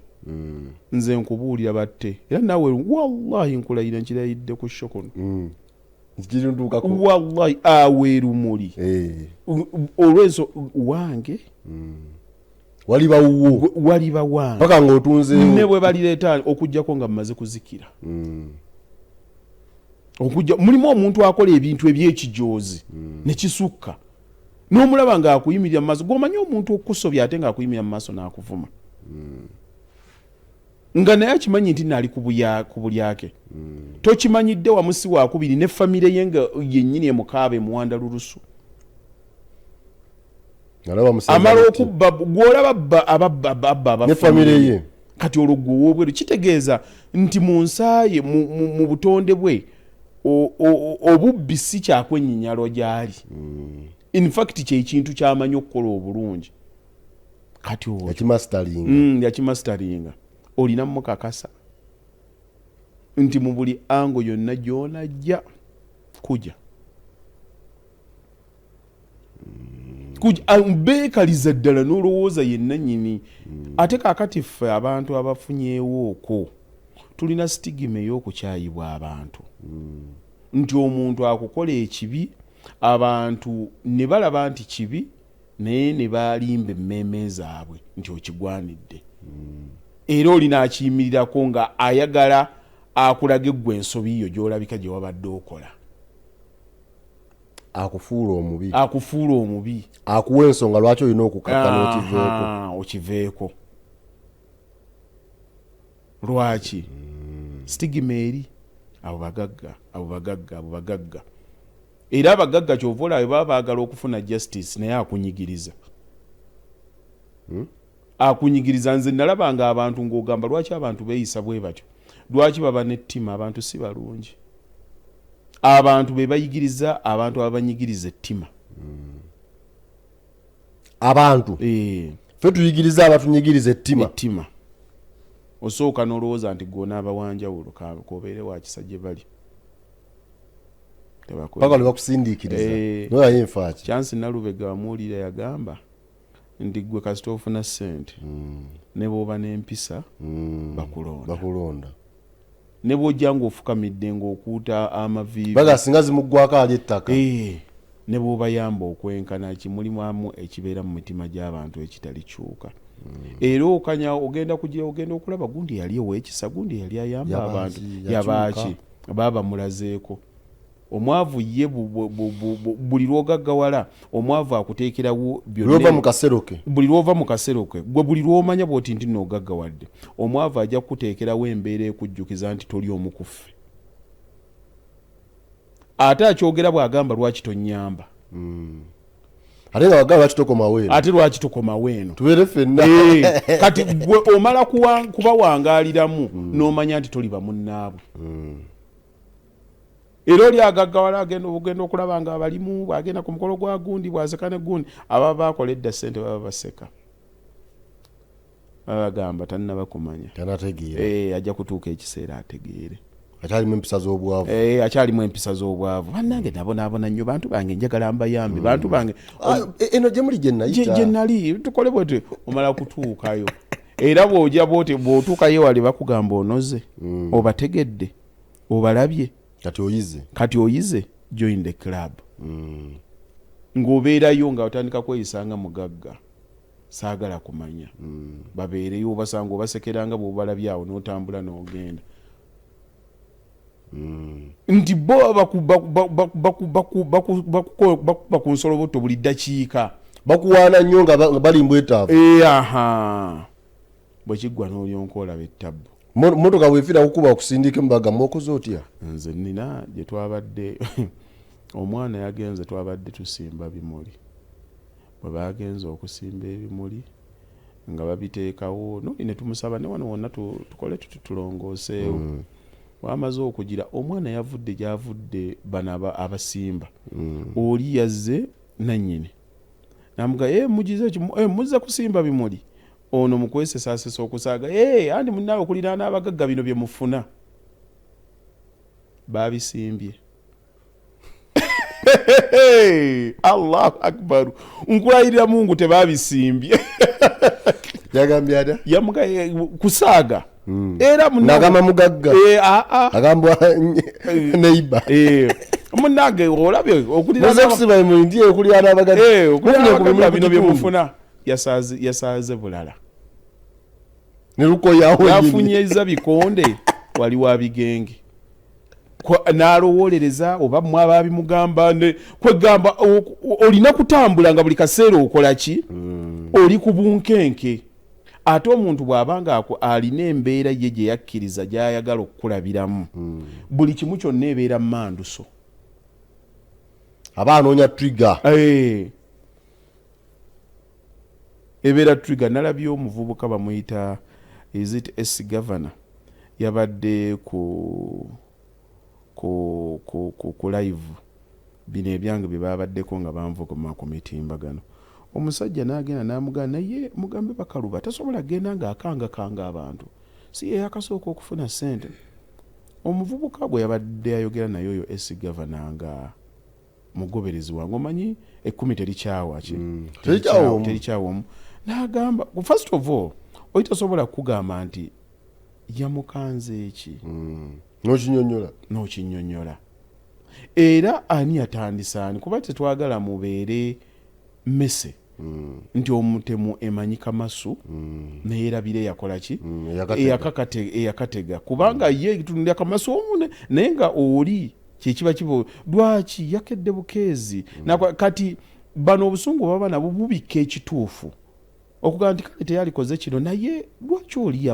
Nze nkubuulira batte, era naawe wallahi nkulayira, nkirayidde ku show kuno. Nkirintuukako. Wallahi aweerumuli olwenso wange. Wali bawuwo. Waliba wange. Paka ng'otunzeewo. Ne bwe balireeta, okugjako nga mmaze kuzikira. Okujja mulimu omuntu akola ebintu ebyekijoozi ne kisukka, n'omulaba ng'akuyimirira mu maaso. Gwomanyi omuntu okukusobya ate ng'akuyimirira mu maaso n'akuvuma, nga naye akimanyi nti naali ku bulyake. Tokimanyidde wamu si wakubiri ne famire ye nga yennyini emukaaba, emuwanda lulusu. Alaba musenga amala muti. Okubba gwolaba abba ababba abba aba Ne famire ye. Kati olwo gwe ow'obweru, kitegeeza nti mu nsaaye mu butonde bwe obubbi si kyakwenyinyalwa gy'ali. In fact kyekintu kyamanyi okukola obulungi. Kati olwo Yakimasitalinga. Yakimasitalinga. Olina mukakasa nti mu buli ango yonna gy'onajja kuja beekaliza ddala n'olowooza yenna nyini. Ate kaakati ffe abantu abafunyeewo okwo tulina stigma ey'okukyayibwa abantu, nti omuntu akukola ekibi, abantu ne balaba nti kibi, naye ne balimba emmeeme zaabwe nti okigwanidde, era olina akiyimirirako nga ayagala akulage ggwe ensobi yo gy'olabika gye wabadde okola. Akufuula omubi. Akufuula omubi. Akuwa ensonga lwaki olina okukakkana okiveeko. Aha, okiveeko. Lwaki stigma eri abo bagagga, abo bagagga, abo bagagga? Era abagagga kyova olaba baba baagala okufuna justice, naye akunyigiriza, Akunyigiriza. Nze nalabanga abantu ng'ogamba, lwaki abantu beeyisa bwe batyo? Lwaki baba n'ettima? Abantu si balungi. Abantu be bayigiriza abantu ababanyigiriza ettima. Abantu ffe tuyigiriza abatunyigiriza ettima. Ettima. Osooka n'olowooza nti gwonaaba wanjawulo, kobeere wakisa gye bali. Paka lwe bakusindiikiriza. Noyayo enfaaki. Chance Nalubega wamuwulira yagamba nti gwe kasita ofuna ssente, ne bw'oba n'empisa, bakulonda. Bakulonda. Ne bw'ojja ng'ofukamidde ng'okuuta amaviivi. Baga singa zimuggwako ali ettaka. Ne bw'obayamba okwenkana ki, mulimu amu ekibeera mu mitima gy'abantu ekitalikyuka. Era okanya ogenda kugira, ogenda okulaba gundi yali ow'ekisa, gundi yali ayamba Yabaaki, abantu. Yakyuka. Yabaaki baba mulazeeko. Omwavu ye buli lw'ogaggawala, omwavu akuteekerawo byonna. Lw'ova mu kasero ke. Buli lw'ova mu kasero ke, gwe buli lw'omanya bw'oti nti noogaggawadde, omwavu ajja kukuteekerawo embeera ekujjukiza nti toli omu ku ffe. Ate akyogera bw'agamba, lwaki tonnyamba? Ate nga wagamba, lwaki tokomawo eno? Ate lwaki tokomawo eno? Tubeere ffenna. Kati gwe omala kubawangaaliramu, n'omanya nti toli bamunnaabwe. Era oli agaggawala agenda ogenda okulaba nga abalimu, bwagenda ku mukolo gwa gundi, bwaseka ne gundi, ababa bakola edda sente baba baseka, baba bagamba tannaba kumanya. Tanategeera. Ajja kutuuka ekiseera ategeere. Akyalimu empisa z'obwavu. Akyalimu empisa z'obwavu. Bannange, nabonaabona nnyo, bantu bange, njagala mbayambe, bantu bange. Ah, eno gye muli gye nayita. Gye nali tukole bwete, omala kutuukayo, era bw'ojja bwoti bw'otuukayo wali bakugamba onoze, obategedde, obalabye. Kati oyize. Kati oyize, join the club. Ng'obeerayo nga otandika kweyisa nga mugagga, saagala kumanya. Babeereyo, obasanga obasekeranga bw'obalabye awo, n'otambula n'ogenda nti bo bakuba ku nsolobotto buli ddakiika. Bakuwaana nnyo nga bali mbwetaavu. Aha, bwe kiggwa n'olyonka olaba ettabbu. Motoka bwefiira kukuba okusindika embaga, mwokoze otya? Nze nina gye twabadde, omwana yagenze, twabadde tusimba bimuli. Bwe bagenze okusimba ebimuli nga babiteekawo, noli ne tumusaba ne wano wonna tukole tuti tulongooseewo. Wamaze okugira omwana yavudde gyavudde, bano abasimba, oli yazze nannyini namuga, "Eh, mugize ki? Muzze kusimba bimuli?" Ono mukwesesaasesa okusaaga, "Eh, andi munnaawe okuliraana abagagga bino bye mufuna." Babisimbye. Allahu akbaru, nkulayirira Mungu tebabisimbye. Yagambye atya? Yamuga kusaaga era Nagamba mugagga. Ah, ah. Agambwa neiba. Munnange olabye okuliraana Muze kusiba emuli ndi okuliraana abagagga. Okuliraana Mufunye ku bimuli abagagga ku bino bye kitundu. mufuna. Yasaaze bulala. Ne lukoyawo. Yafunyeza bikonde wali wa bigenge. N'alowoolereza oba mmwe ababimugamba kwegamba olina kutambula nga buli kaseera okola ki? Oli ku bunkenke. Ate omuntu bw'aba nga alina embeera ye gye yakkiriza gy'ayagala okukulabiramu, buli kimu kyonna ebeera manduso. Aba anoonya trigger. Ebeera trigger. Nalabye omuvubuka bamuyita, is it S Governor, yabadde ku live, bino ebyange bye babaddeko nga banvuguma ku mitimbagano. Omusajja n'agenda n'amugamba, naye mugambe Bakaluba tasobola genda ng'akangakanga abantu, si ye yakasooka okufuna ssente. Omuvubuka gwe yabadde ayogera naye oyo S Governor nga mugoberezi wange, omanyi ekkumi terikyawa ki? Terikyawa omu. Terikyawa omu. N'agamba, first of all, oli tasobola kukugamba nti yamukanze eki. N'okinyonyola. N'okinyonyola. Era ani yatandisa ani? Kuba tetwagala mubeere mmese nti omutemu emanyi kamasu neyerabira eyakola ki? Eyakatega. Eyakatega, kubanga ye tunulya kamasu omu naye nga oli Kyekiba kibo lwaki yakedde bukeezi. Kati bano obusungu baba nabo bubikka ekituufu, okugamba nti kale teyalikoze kino, naye lwaki oli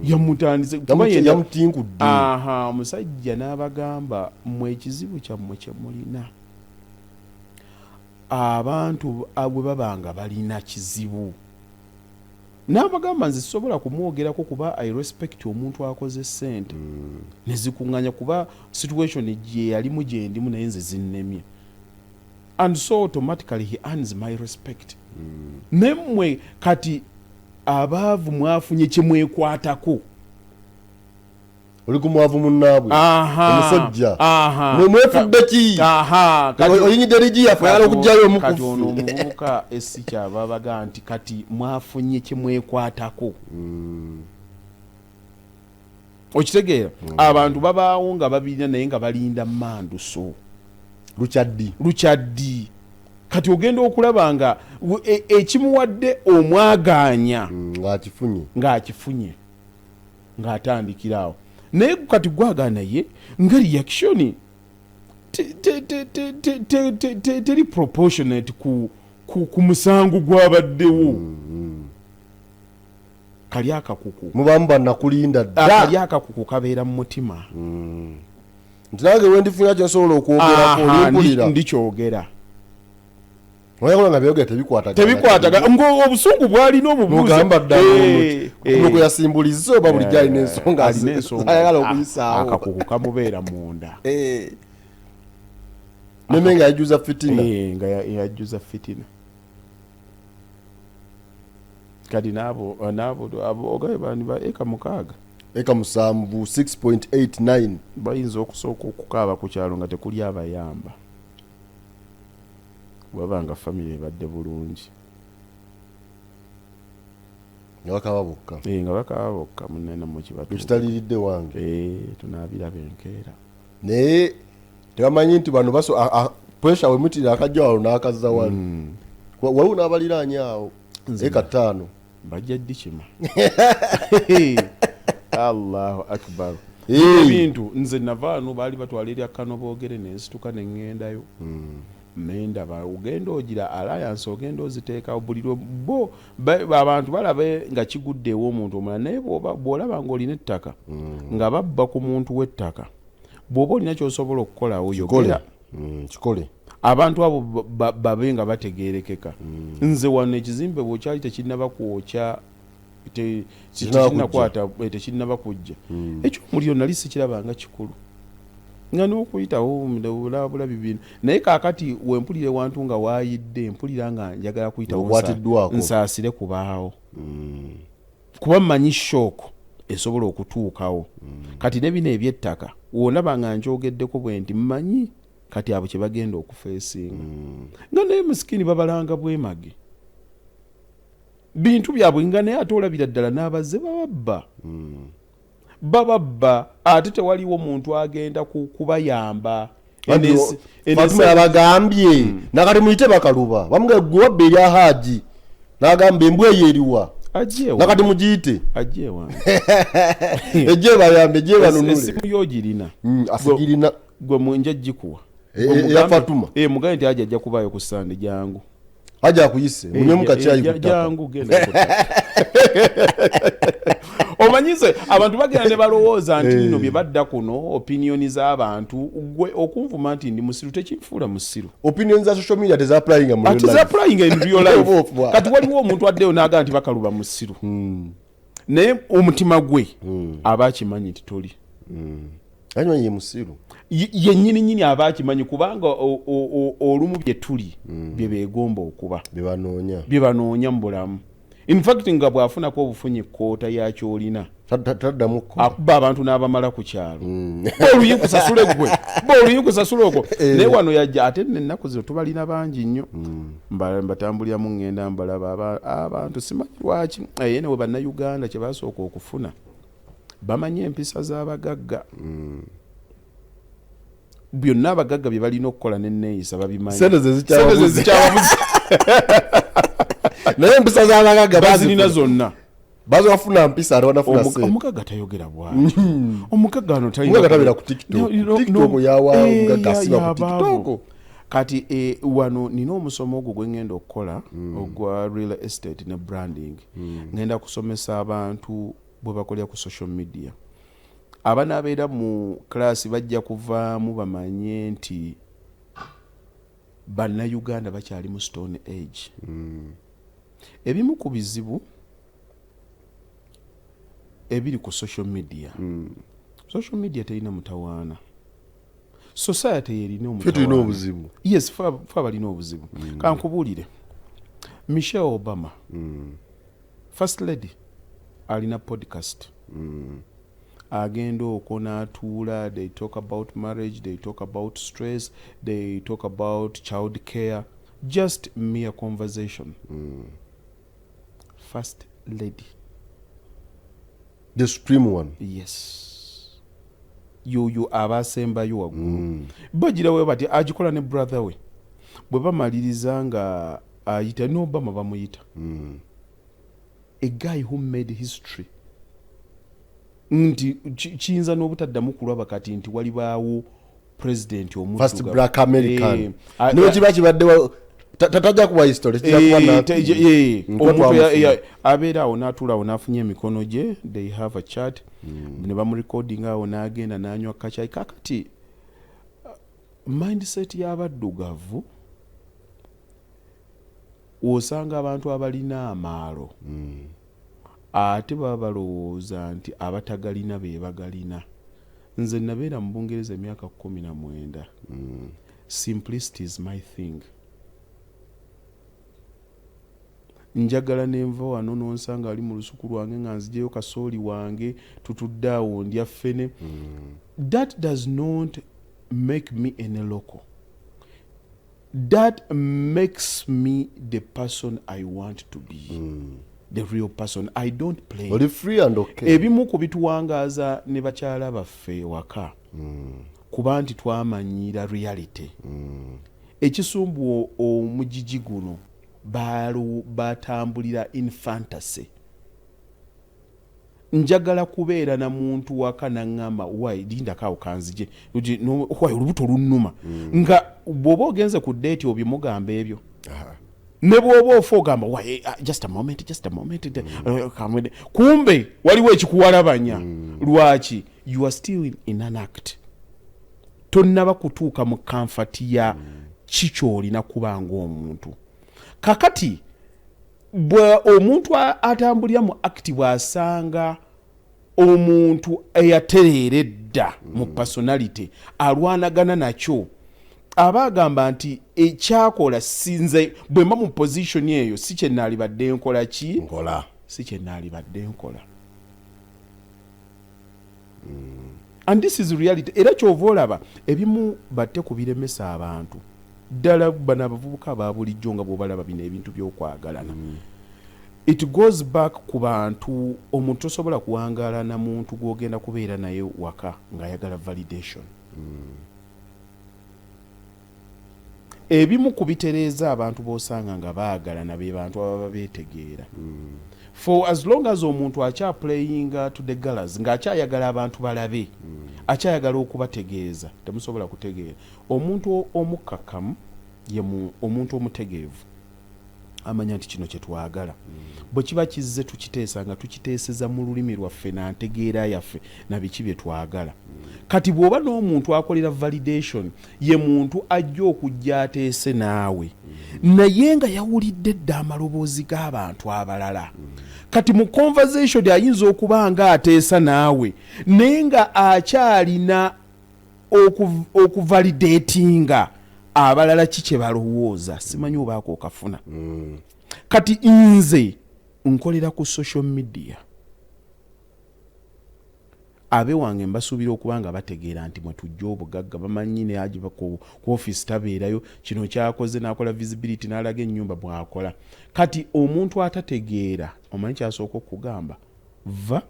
yamutandise? Kuba Yamutinkudde. Aha, omusajja n'abagamba, mmwe ekizibu kyammwe kye mulina, abantu bwe baba nga balina kizibu, n'abagamba nze sisobola kumwogerako kuba I respect omuntu akoze ssente nezikuŋŋanya, kuba situation gye yalimu gye ndimu, naye nze zinnemye, and so automatically he earns my respect. Naye mmwe kati abaavu mwafunye kyemwekwatako. Oli ku mwavu munnaabwe. Omusojja. Mwe mwefudde ki? Oyinyidde ligi yaffe, ayagala okugyayo. Kati ono omukufu. Omuvubuka esi kyava baga nti kati mwafunye kyemwekwatako. Okitegeera, abantu babaawo nga babirina naye nga balinda manduso. Lukyaddi. Lukyaddi. Kati ogenda okulaba nga ekimuwadde omwagaanya Ng'akifunye. Ng'akifunye, ng'atandikira awo. Naye kati gwagala, naye nga reaction teri proportionate ku musango gwabaddewo. Kali akakuku. Mubamu bannakulinda dda. Kali akakuku kabeera mu mutima. Nti nange wendifuna kyensobola okwogerako, olimpulira. Ndikyogera. Oyakola nga byogera tebikwatagana. Tebikwatagana, nga obusungu bwalina obubuuza. Nogamba ddala ono kuno yasimbuliza oba bulijjo alina ensonga Alina ensonga. ayagala okuyisaawo. Akakuku kamubeera munda. Neme nga yajjuza fitina. Nga yajjuza fitina. Kati naabo abo ogabe bani ba eka 6. Eka 7, 6.89. Bayinza okusooka okukaaba ku kyalo nga tekuli abayamba, bwaba nga famire ebadde bulungi. Nga bakaba bokka. Nga bakaaba bokka, munene mukibatu. Ekitaliiridde wange. Tunaabiraba enkeera. Naye tebamanyi nti bano baso pressure wemutirira akajja wano n'akazza wano. Waliwo n'abaliraanye awo eka 5. Bajja ddikima. Allahu akbar. Ebintu nze navaano baali batwala erya Kano boogere, nensituka neŋŋendayo nendaba ogenda ogira alliance, ogenda oziteekawo buli lwe bo abantu balabe nga kigudde ew'omuntu omulala. Naye bw'olaba ng'olina ettaka nga babba ku muntu w'ettaka, bw'oba olina ky'osobola okukolawo, Kikole. yogera. Kikole. Abantu abo babe nga bategerekeka. Nze wano ekizimbe bwekyali tekinnaba kwokya, Tekinnaba tekinnakwata, tekinnaba kujja ekyomuliro, nali sikirabanga kikulu nga n'okuyitawo bulabi bino. Naye kaakati wempulira ewantu nga waayidde, mpulira nga njagala kuyitawo Okwatiddwako. Nsaasire kubaawo, kuba mmanyi shock esobola okutuukawo. Kati ne bino ebyettaka wonaba nga nkyogeddeko bwe nti mmanyi kati abo kye bagenda okufeesinga, nga naye musikini babalanga bwemage bintu byabwe, nga naye ate olabira ddala n'abazze bababba, bababba, ate tewaliwo muntu agenda kubayamba. Fatuma yabagambye nakati muyite Bakaluba, bamuga gwe wabba erya Haji, n'agamba embwa eyo eriwa? Ajje. Nakati mugiyite. Ajje ewange. Ejje bayambe, ejje banunule. Esimu yogirina? Asigirina. Gwe munja gikuwa. Eya Fatuma. Mugambe nti aja ajja kubaayo ku Sande, jangu. Haji akuyise munywemu kacyayi ku ttaka. Jangu genda ku ttaka. Omanyize abantu bagenda ne balowooza nti nno bye badda kuno opinion z'abantu. Gwe okunvuma nti ndi musiru tekinfuula musiru. Opinion za social media tezapplyinga mu real Ate life. zapplying in real life. Oba ofuba. Kati waliwo omuntu addeyo n'agamba nti Bakaluba musiru, naye omutima gwe aba akimanyi nti toli. Anyway, ye musiru. Yennyini nyini aba akimanyi, kubanga olumu bye tuli bye beegomba okuba. Bye banoonya. Bye banoonya mu bulamu. In fact, nga bw'afunako obufunyi koota yakyolina, Taddamu kukola. Akuba abantu n'abamala ku kyalo. Oluyi nkusasule gwe, ba oluyi nkusasule okwo. Naye wano yajja ate nno ennaku zino tubalina bangi nnyo. Mbatambuliramu ŋŋenda mbalaba abantu, simanyi lwaki. Naye newe Bannayuganda kye basooka okufuna, bamanyi empisa z'abagagga byonna, abagagga bye balina okukola n'enneeyisa babimanyi. Sente ze zikyababuze. Sente ze zikyababuze. Naye empisa z'abagagga bazirina bazifuna. Zonna. Baza wafuna mpisa ate wanafuna sente. Omugagga tayogera bwatyo. Omugagga ano talina Omugagga tabeera ku TikTok. No, no, TikTok no. yawa Eh, omugagga asiba ku yabaavu. TikTok. Kati wano nina omusomo ogwo gwe ngenda okukola ogwa real estate ne branding. Ngenda kusomesa abantu bwe bakolera ku social media. Abanaabeera mu class bajja kuvaamu bamanye nti Bannayuganda bakyali mu stone age. Ebimu ku bizibu ebiri ku social media, social media terina mutawaana, society yerina. Ffe tulina obuzibu. Yes, fe abalina obuzibu. Kankubuulire, Michelle Obama, first lady, alina podcast. Agenda okwo n'atuula, they talk about marriage, they talk about stress, they talk about child care, just mere conversation. First lady. The supreme one. Yes, yoyo abasembayo waggulu. Bagirawe bati agikola ne brother we. Bwe bamaliriza nga ayita ne Obama, bamuyita, a guy who made history, nti kiyinza n'obutaddamu kulaba kati nti walibaawo president First omuddugavu. black American. Eh, Niwe kiba kibadde tajja kuwa history, kijja kuba Nkuba omuntu twamufuna. abeera awo n'atuula awo n'afunye emikono gye, they have a chat ne bamurecording awo n'agenda n'anywa kacyayi. Kakati mindset y'abaddugavu, osanga abantu abalina amaalo ate baba balowooza nti abatagalina be bagalina. Nze nabeera mu Bungereza emyaka 19. Simplicity is my thing. Njagala nenva wano nonsanga ali mu lusuku lwange nga nzijeyo kasooli wange, tutudde awo ndya ffene. That does not make me any local. That makes me the person I want to be, the real person. I don't play. Oli free and okay. Ebimu ku bituwangaaza ne bakyala baffe waka kuba nti twamanyira reality. Ekisumbu omugigi guno batambulira in fantasy. Njagala kubeera na muntu waka naŋŋamba, "Wai, lindako awo kanzije. Wai, olubuto lunnuma." Nga bw'oba ogenze ku date obimugamba ebyo, ne bw'oba ofa ogamba, "Wai, just a moment, just a moment." Kumbe waliwo ekikuwalabanya. Lwaki? You are still in an act. Tonnaba kutuuka mu comfort ya kikyolina kuba ng'omuntu. Kakati bwe omuntu atambulira mu act, bw'asanga omuntu eyatereera edda mu personality alwanagana nakyo, aba agamba nti ekyakola sinze bwe mba mu position eyo si kyenaalibadde nkola ki. Nkola. Si kyenaalibadde nkola. And this is reality. Era kyova olaba ebimu batte ku biremesa abantu, ddala bano abavubuka aba bulijjo nga bwobalaba bino ebintu by'okwagalana, it goes back ku bantu. Omuntu tosobola kuwangaala na muntu gw'ogenda kubeera naye waka ng'ayagala validation. Ebimu ku bitereeza abantu b'osanga nga baagalana be bantu ababa beetegeera. For as long as omuntu akyaplayinga to the gallery, ng'akyayagala abantu balabe, akyayagala okubategeeza, temusobola kutegeera. Omuntu omukkakkamu ye omuntu omutegeevu amanya nti kino kyetwagala bwe kiba kizze tukiteesa nga tukiteeseza mu lulimi lwaffe nantegeera yaffe na biki bye twagala. Kati bw'oba n'omuntu akolera validation, ye muntu ajja okujja ateese naawe naye nga yawulidde dda amaloboozi g'abantu abalala. Kati mu conversation ayinza okuba nga ateesa naawe naye nga akyalina okuvalidatinga abalala ki kye balowooza. Simanyi obaako okafuna. Kati nze nkolera ku social media, abe wange mbasuubira okuba nga bategeera nti mwetujja obugagga, bamanyi ne agiba ku office tabeerayo, kino kyakoze n'akola visibility n'alaga ennyumba bw'akola. Kati omuntu atategeera, omanyi kyasooka okugamba, va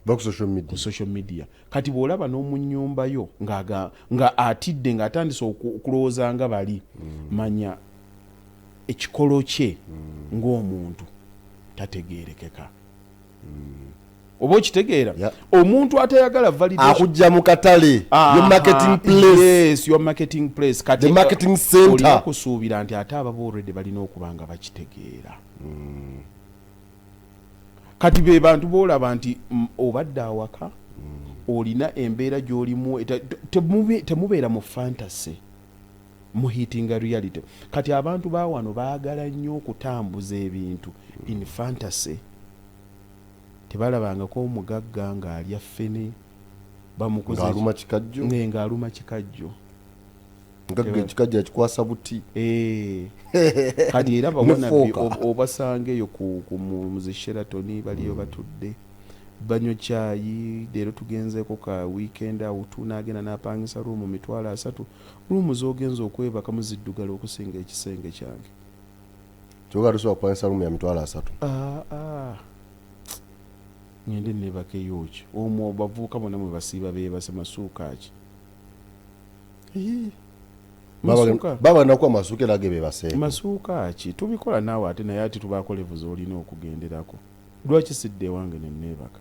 Va ku social media. Ku social media. Kati bw'olaba n'omunyumba yo nga atidde ng'atandise okulowooza nga bali, manya ekikolo kye ng'omuntu tategeerekeka. Oba okitegeera? Omuntu atayagala validation Akujja mu katale, your marketing place. Yes, your marketing place. Kati The marketing center. Olina kusuubira nti ate ababa already balina okuba nga bakitegeera. Kati be bantu boolaba nti obadde awaka, olina embeera gy'olimu, temubeera mu fantasy, muhitinga reality. Kati abantu ba wano baagala nnyo okutambuza ebintu in fantasy. Tebalabangako omugagga ng'alya ffene, bamukoze Ng'aluma kikajjo. Ng'aluma kikajjo. Mugagga ekikajjo akikwasa buti. Kati era Ne bawanabbi fork. Obasanga eyo ku mu zi Sheraton, baliyo batudde banywa kyayi. Leero tugenzeeko ka weekend out, n'agenda n'apangisa room 30,000. Room z'ogenza okwebakamu ziddugala okusinga ekisenge kyange. Kyokka tosobola kupangisa room ya 30,000. Ah, ah. Ngende nebakeyo ki omwo? Bavubuka bonna mwe basiiba beebase. Masuuka ki? Masuuka. Baba nakuwa masuuka era ge bebaseeko. Masuuka ki? Tubikola naawe ate, naye ate tubaako level z'olina okugenderako. Lwaki sidde ewange neneebaka?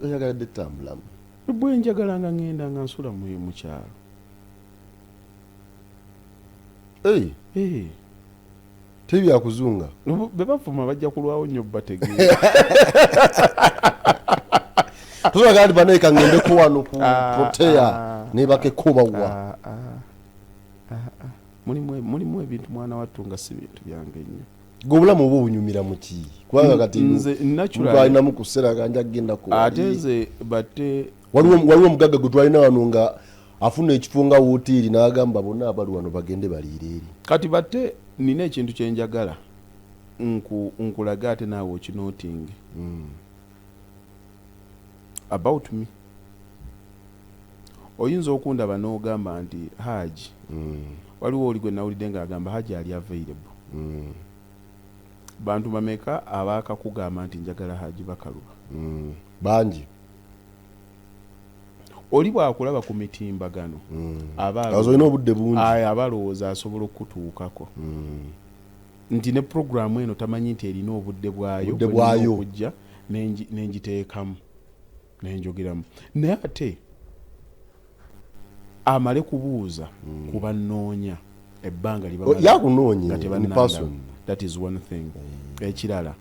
Oyagala dde tambulamu. Bwe njagala nga ŋŋenda nga nsula mu kyalo. Ei, teri byakuzunga. Be bavuma bajja kulwawo nnyo bategeera. Tosobola gaa nti banaye kaŋŋendeko wano ku Ah, Protea ah, nebakeko bawa. Ah, ah, ah, ah. Mulimu ebintu, mwana wattu, nga si bintu byange nnyo. Gwe obulamu oba obunyumira mu ki? Kubanga kati Nze naturally- omuntu alinamu ku ssera nga nja kugendako Ate wali. nze batte Waliwo omugagga gwe twalina wano nga afuna ekifo nga wooteeri n'agamba bonna abali wano bagende baliire eri. Kati batte nina ekintu kyenjagala nkulage ate naawe okinotinge about me. Oyinza okundaba n'ogamba nti Haji, waliwo oli gwe nawulidde ng'agamba Haji ali available. Bantu bameka abaakakugamba nti njagala Haji Bakaluba? Bangi. Oli bw'akulaba ku mitimbagano aba Azo olina obudde bungi. Aye, aba alowooza asobola okukutuukako, nti ne puroguramu eno tamanyi nti erina obudde bwayo. Obudde bwe nina bwayo. okujja nengiteekamu nenjogeramu, naye ate amale kubuuza kuba nnoonya ebbanga Oh, libamala yakunoonya nga in tebannandaba. person. That is one thing. Ekirala,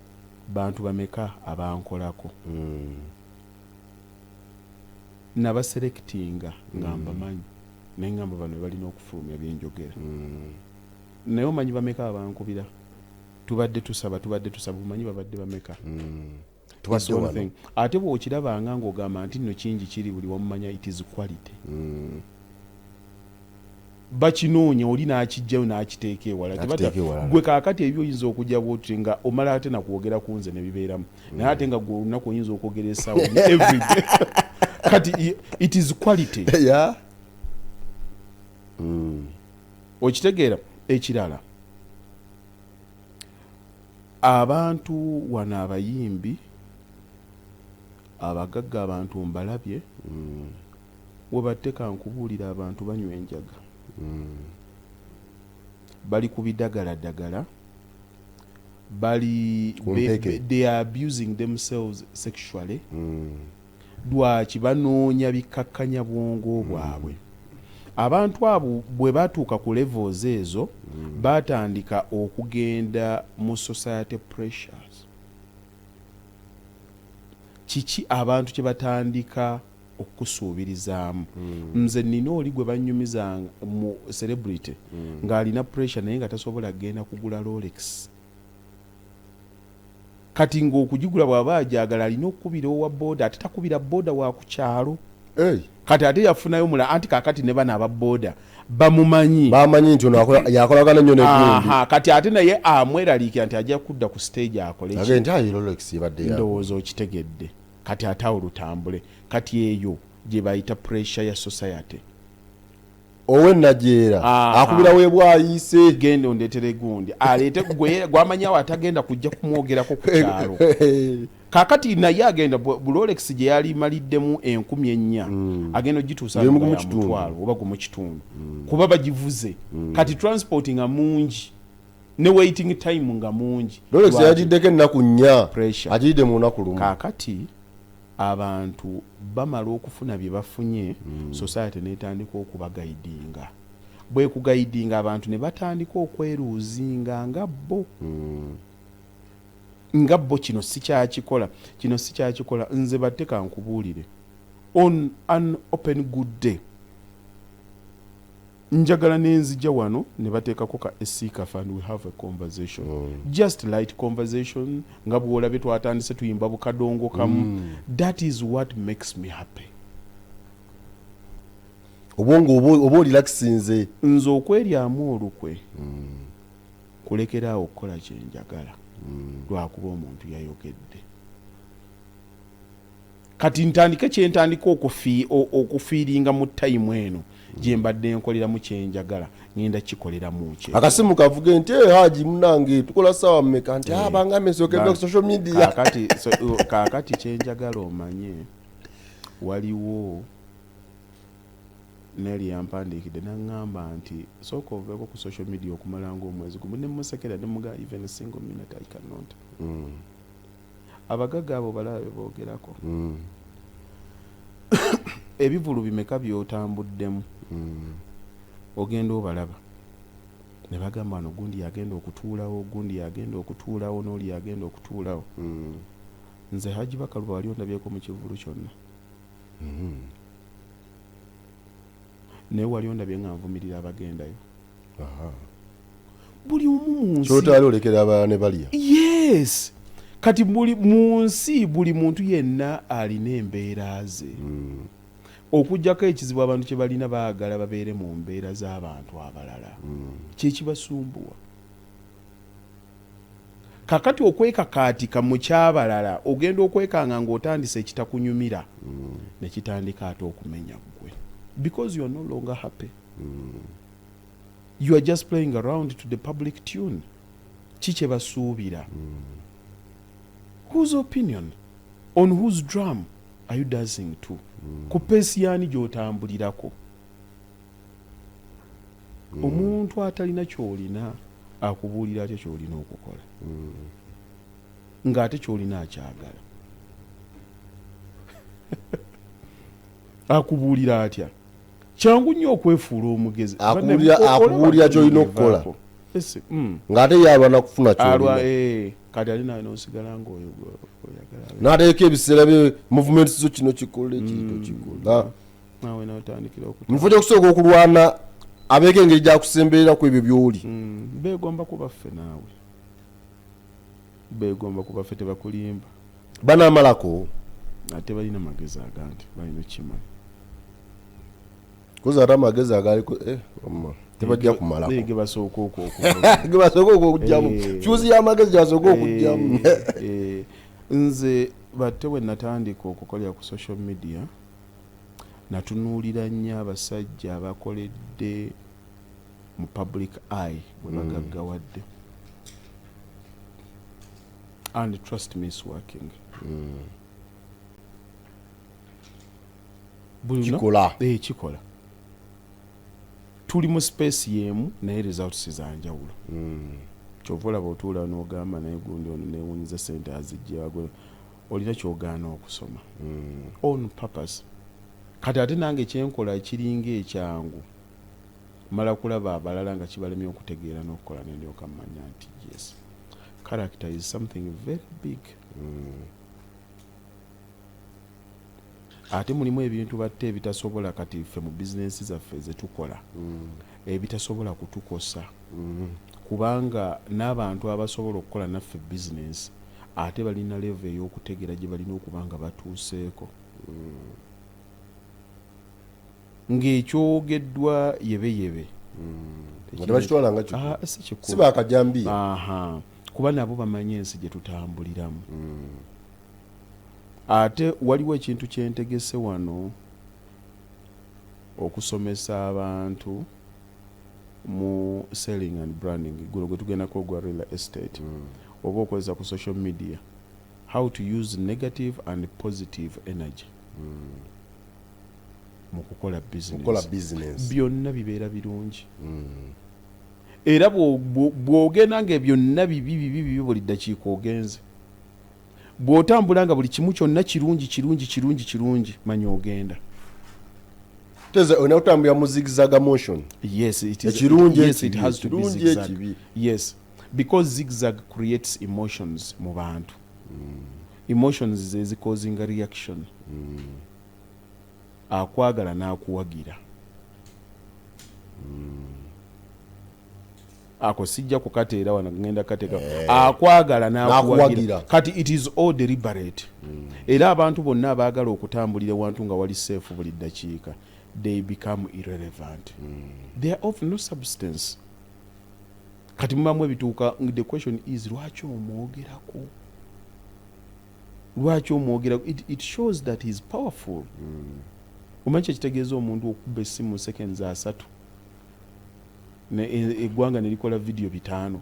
bantu bameka abankolako nabaselectinga nga mbamanyi, neŋŋamba bano balina okufulumya byenjogera. Naye omanyi bameka abankubira, tubadde tusaba, tubadde tusaba? Omanyi babadde bameka? Tubadde It's one wano. thing. Ate bw'okirabanga ng'ogamba nti nno kingi kiri buli wamumanya, it is quality. Bakinoonya, oli n'akijjayo n'akiteeka ewala. N'akiteeka ewalala. Gwe kaakati ebyo oyinza okujja bwoti nga omala ate nakwogera ku nze ne bibeeramu, naye ate nga gwe olunaku oyinza okwogera essaawa everyday. Kati it is quality. Okitegeera? Ekirala, abantu wano abayimbi abagagga, abantu mbalabye webatteka. Nkubuulira, abantu banywa enjaga, bali ku bidagaladagala, bali Ku mpeke. They are abusing themselves sexually. Lwaki? Banoonya bikakkanya bwongo bwabwe. Abantu abo bwe batuuka ku levels ezo, batandika okugenda mu society pressures. Kiki abantu kye batandika okukusuubirizaamu? Nze nina oli gwe banyumiza mu celebrity ng'alina pressure, naye nga tasobola kugenda kugula Rolex. Kati ng'okugigula bw'aba ajagala alina okukubira owa boda, ate takubira boda wa ku kyalo. Hey, Kati ate yafunayo mula anti kakati ne bano aba boda bamumanyi. Bamanyi nti ono yakolagana nnyo ne gundi. Aha, kati ate naye amweraliikira nti ajja kudda ku stage akole ki? Agende nti ayi Rolex ebadde ya Ndowooza okitegedde. Kati ate awo lutambule. Kati eyo gye bayita pressure ya society. Owennajeera akubira weebwayiise. Genda ondeetere gundi, aleete gwe gwamanyi awo atagenda kujja kumwogerako ku kyalo. Kakati naye agenda Rolex gye yali maliddemu 4000, agenda ogituusa Ng'eri nga gumu ya kitundu. mutwalo oba 1.5, kuba bagivuze. Kati transport nga mungi. Ne waiting time nga mungi. Rolex. Lwaki? Yagiddeko ennaku 4. Pressure. Agiridde mu lunaku lumu. Kaakati abantu bamala okufuna bye bafunye, society netandika okubaguidinga. Bwekuguidinga, abantu ne batandika okweruuzinga nga bo, nga bo kino sikyakikola, kino sikyakikola. Nze batte kankubuulire, on an open good day njagala nenzija wano ne bateekako ka AC kafe and we have a conversation, just light conversation, nga bwolabye twatandise tuyimba bukadongo kamu. That is what makes me happy. Obwongo oba orelaxinze. Nze okweryamu olukwe kulekeraawo okukola kyenjagala lwakuba omuntu yayogedde. Kati ntandike kyentandika okufeelinga mu time eno gye mbadde nkoleramu kyenjagala, ngenda kikoleramu kye. Akasimu kavuge nti, "Eh, Haji munange, tukola sawa mmeka?" Nti, "Ah, bangambe nsooke ku social media." Kaakati kyenjagala omanye, waliwo neri yampandiikidde naŋŋamba nti sooka oveeko ku social media okumala ngaomwezi gumu. Nemusekera nemuga, even a single minute I cannot. Abagagga abo balaba beboogerako. Ebivulu bimeka byotambuddemu? Ogenda obalaba ne bagamba wano gundi yagenda okutuulawo, gundi yagenda okutuulawo, n'oli yagenda okutuulawo. Nze Haji Bakaluba wali ondabyeko mu kivulu kyonna? Naye wali ondabye nga nvumirira abagendayo? Buli omu mu nsi Kyotali olekera abalala ne balya. Yes, kati buli mu nsi, buli muntu yenna alina embeera ze. Okugjako ekizibu abantu kye balina, baagala babeere mu mbeera z'abantu abalala, kyekibasumbuwa. Kakati okwekakaatika mu kyabalala, ogenda okwekanga ng'otandise ekitakunyumira ne kitandika ate okumenya ggwe, because you are no longer happy, you are just playing around to the public tune. Ki kye basuubira? Whose opinion, on whose drum are you dancing to? Ku pace yaani gy'otambulirako? Omuntu atalina kyolina akubuulira atya kyolina okukola, ng'ate kyolina akyagala? Akubuulira atya? Kyangu nnyo okwefuula omugezi. Akubuulira kyolina okukola. Ng'ate ye alwana kufuna alwa kyolina. Kati ali nawe nosigala ngaoyo oyagala. N'ateeka ebiseera bye movement zo, kino kikola, ekiri tokikola. Nawe notandikira okuta. Mu kifo kyokusooka okulwana abeeko engeri gyakusemberera ku ebyo by'oli. Beegomba kubaffe, naawe beegomba kubaffe, tebakulimba. Banaamalako. Ate balina magezi aganti balina okkimanyi. Koza ate amagezi agaliko, wamma, tebajja kumalako. Ge basooka okwo. Ge basooka okugyamu. Fyuzi y'amagezi gyasooka okugyamu. Nze batte bwe natandika okukolera ku social media, natunuulira nnyo abasajja abakoledde mu public eye bwe bagaggawadde, and trust me, it's working. Buli Kikola. Kikola. Tuli mu space yemu naye results za njawulo. Kyova olaba otuula n'ogamba, naye gundi ono newunyiza sente azijja. Olina kyogaana okusoma on purpose. Kati ate nange kyenkola kiringa ekyangu, mala kulaba abalala nga kibalemye okutegeera n'okukola, nendyoka mmanya nti yes, character is something very big. Ate mulimu ebintu batte ebitasobola, kati ffe mu bizinensi zaffe zetukola, ebitasobola kutukosa, kubanga n'abantu abasobola okukola naffe bizinensi ate balina level ey'okutegeera gye balina okuba nga batuuseeko, ng'ekyogeddwa yebeyebe. Nga tebakitwala nga kikulu. Ah, si kikulu. Si bakajambiya. Aha, kuba nabo bamanyi ensi gye tutambuliramu. Ate waliwo ekintu kyentegese wano okusomesa abantu mu selling and branding, guno gwe tugendako ogwa real estate, oba okozesa ku social media, how to use negative and positive energy mu kukola kukola business. Business. Byonna bibeera birungi. Era bw'ogenda nga byonna bibi bibi bibi, buli ddakiika ogenze. Bw'otambula nga buli kimu kyonna kirungi kirungi kirungi kirungi, manya ogenda. Teze olina kutambulira mu zigzag motion. Yes, it is, Ekirungi, yes, it ekibi, has to be ekirungi, zigzag. Ekibi. Yes, because zigzag creates emotions mu bantu. Emotions zezicausinga reaction. Akwagala n'akuwagira. Ako sijja kukateera wano, ngenda kateeka. Akwagala n'akuwagira. N'akuwagira. Kati it is all deliberate. Era abantu bonna abaagala okutambulira wantu nga wali safe buli ddakiika, they become irrelevant. They are of no substance. Kati mubamu ebituuka. The question is, lwaki omwogerako? Lwaki omwogerako? It shows that he is powerful. Omanyi kyekitegeeza omuntu okuba essimu seconds 30 eggwanga ne likola vidiyo 5?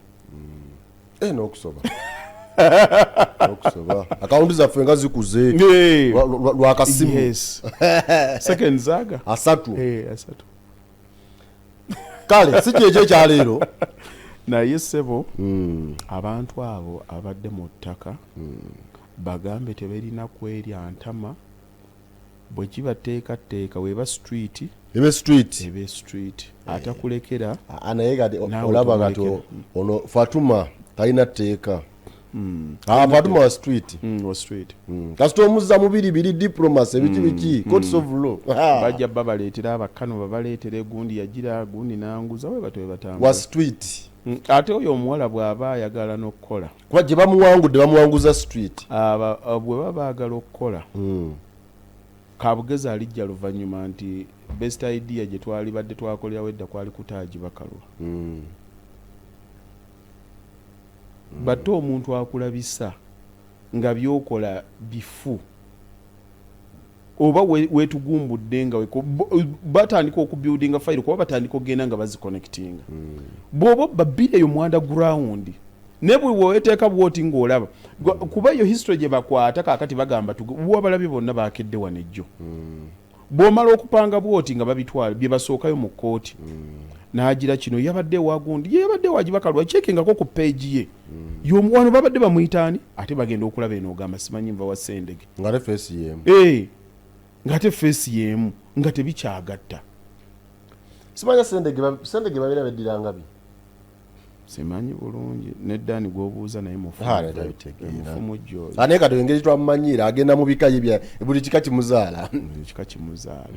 Eh, n'okusoba akawunti zaffe nga zikuze lwakasimu. Yes, seconds aga 30. Eh, 30. Kale si kyekyo ekyaleero. Naye ssebo, abantu abo abadde mu ttaka bagambe teberina kwerya ntama. Bwe kiba teekateeka, weba street, ebe street. Ebe street, atakulekera. Ah, naye kati Naawe olaba kati tomulekera. ono Fatuma talina tteeka. Ah, Fatuma wa street. Wa street. Kasita omuzza mu biri biri diplomacy, ebiki biki, courts of law. Ah, Bajja babaleetera abakano, babaleetera egundi yagira gundi nanguza, we batwe batambula. Wa street. Ate oyo omuwala bw'aba ayagala n'okukola, Kuba gye bamuwangudde, bamuwanguza street. Aba bwe baba baagala okukola, kabugezi alijja luvannyuma nti best idea gye twali badde twakolerawo edda kwali kutaaji bakalwa. Batte omuntu akulabisa nga byokola bifu oba wetugumbudde nga batandika okubuildinga file, kuba batandika okugenda nga baziconnectinga. Bw'oba babbira eyo mu underground, naye bwe weteeka bwoti ng'olaba kuba eyo history gye bakwata kaakati bagamba wabalabye bonna bakedde wano ejjo. Bw'omala okupanga bwoti nga babitwala bye basookayo mu kkooti, n'agira kino yabadde wagundi, ye yabadde wagibakalwa, kyekengako ku page ye. Wano babadde bamuyitaani, ate bagenda okulaba eno ogamba simanyi nva wa Sendege. Nga ne face yemu. Eh, ng'ate face y'emu nga tebikyagatta. Simanya Sendege Sendege babeera beddiranga bi. Simanyi bulungi neddaani gw'obuuza, naye mufu. Ah, naye tabitegeera. Mufu mujja oyo. Ah, naye kati engeri twamumanyiira, agenda mu bika ye buli kika kimuzaala. Buli kika kimuzaala.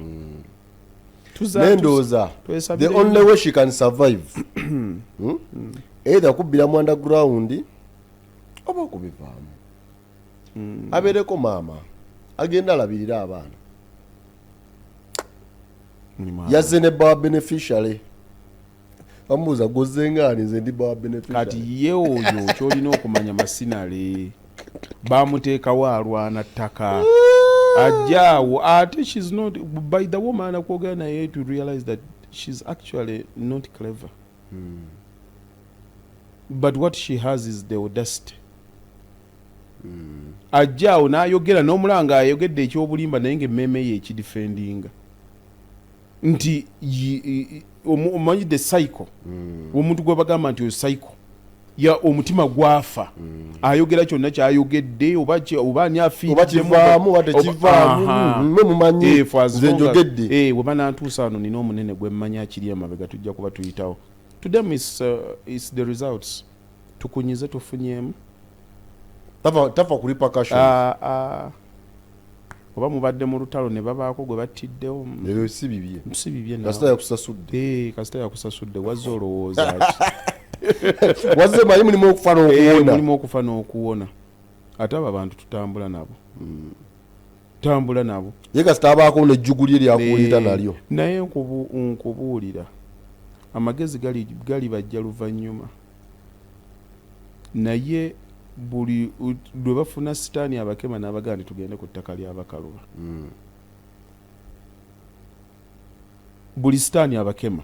Naye ndowooza the Twesabire. only way she can survive, Either kubbira mu underground oba okubivaamu, abeereko maama agenda alabirira abaana. Mulimu. Yazze ne bawa beneficiary, bamubuuza gozengaani, nze ndi bawa beneficiary. Kati ye oyo kyolina okumanya, masinale bamuteekawo alwana ttaka, ajja awo ate she's not, by the woman akwogera naye to realize that she's actually not clever, but what she has is the audacity. Ajja awo n'ayogera n'omulanga ayogedde ekyobulimba, naye ngaemmeeme ye ekidefendinga nti omanyi the cycle, omuntu gwe bagamba nti oyo cycle ya omutima gwafa, ayogera kyonna kyayogedde oba oba ani oba afiiriddemu. Kivaamu oba tekivaamu. Aha. Mwe mumanyi. Eh, for as nze long as- njogedde. Eh, we banantuusa wano nina omunene gwe mmanyi akiri emabega, tujja kuba tuyitawo. To them is the results tukunyize tufunyemu. Tafa ku repercussions. Ah, ah. Oba mubadde mu lutalo ne babaako gwe battiddewo. Ebyo si bibye. Si bibye Kasita naawe. yakusasudde. Eh, kasita yakusasudde, wazze olowooza ki? Wazze manyi mulimu okufa Eh, n'okuwona. Mulimu okufa n'okuwona. Ate abo abantu tutambula nabo, tambula nabo. Ye kasita abaako nejjugu lye lyakuwulira Eh, nalyo. Naye nkubuulira amagezi gali bajja luvannyuma, naye buli lwe bafuna sitaani abakema n'abagaa nti tugende ku ttaka ly'abakaluba, buli sitaani abakema.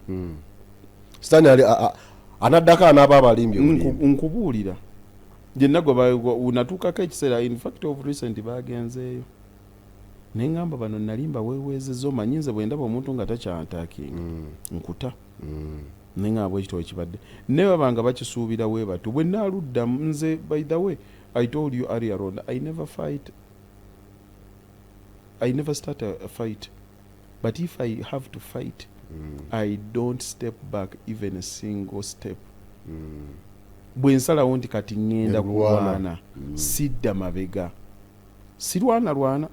Sitaani ali anaddako anaaba abalimbye obulimbi. Nkubuulira gyenna gwe natuukako ekiseera, in fact of recent bagenzeeyo neŋŋamba bano nalimba weeweezezza, omanyi nze bwe ndaba omuntu nga takyantaakinga nkuta. Naye nga bwekityo wekibadde, naye baba nga bakisuubira we batyo. Bwe naaluddamu nze, by the way, I told you earlier on, I never fight, I never start a fight, but if I have to fight, I don't step back even a single step. Bwe nsalawo nti kati ŋŋenda Nelwana. Kulwana, sidda mabega, sirwana lwana,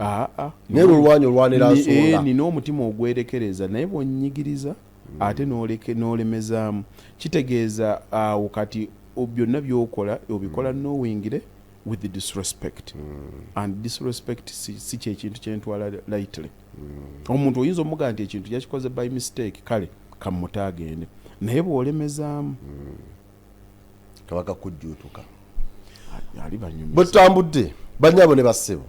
aa. Naye lwolwanya, olwanira nsonga. Nina omutima ogwerekereza, naye bwonyigiriza ate n'olemezaamu, kitegeeza awo kati byonna byokola obikola knowingly with disrespect, and disrespect si kyekintu kyentwala lightly. Omuntu oyinza omugaa nti ekintu yakikoze by mistake, kale kamute agende, naye bw'olemezaamu, kabaka kujjuutuka. Ali banyumiza. Bwe tutambudde, bannyabo ne bassebo,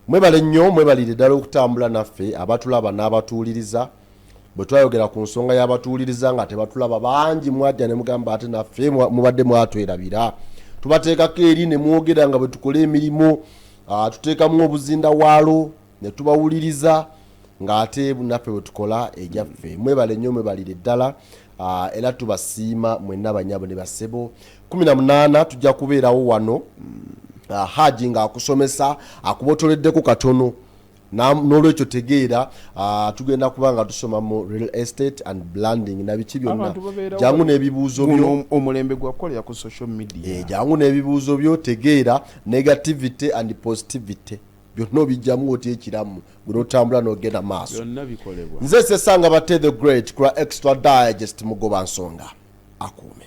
mwebale nnyo, mwebalire ddala okutambula naffe, abatulaba n'abatuwuliriza. Bwe twayogera ku nsonga y'abatuwuliriza nga tebatulaba bangi, mwajja ne mugamba ate naffe mubadde mwatwerabira. Tubateekako eri ne mwogera nga bwe tukola emirimu, tuteekamu obuzindawaalo ne tubawuliriza ng'ate naffe bwe tukola egyaffe. Mwebale nnyo, mwebalire ddala. Era tubasiima mwenna, banyabo ne bassebo. 18 tujja kubeerawo wano. Haji ng'akusomesa, akubotoleddeko katono. N'olwekyo tegeera, tugenda kuba nga tusoma mu real estate and branding na biki byonna. Abantu babeerawo. Jangu n'ebibuuzo byo. Guno omulembe gwakukolera ku social media. Eh, jangu n'ebibuuzo byo. Tegeera negativity and positivity, byonna obijjamu otya ekiramu gwe n'otambula n'ogenda maaso. Byonna bikolebwa. Nze Sesanga Bate the Great kula Extra Digest, mugoba nsonga akuume.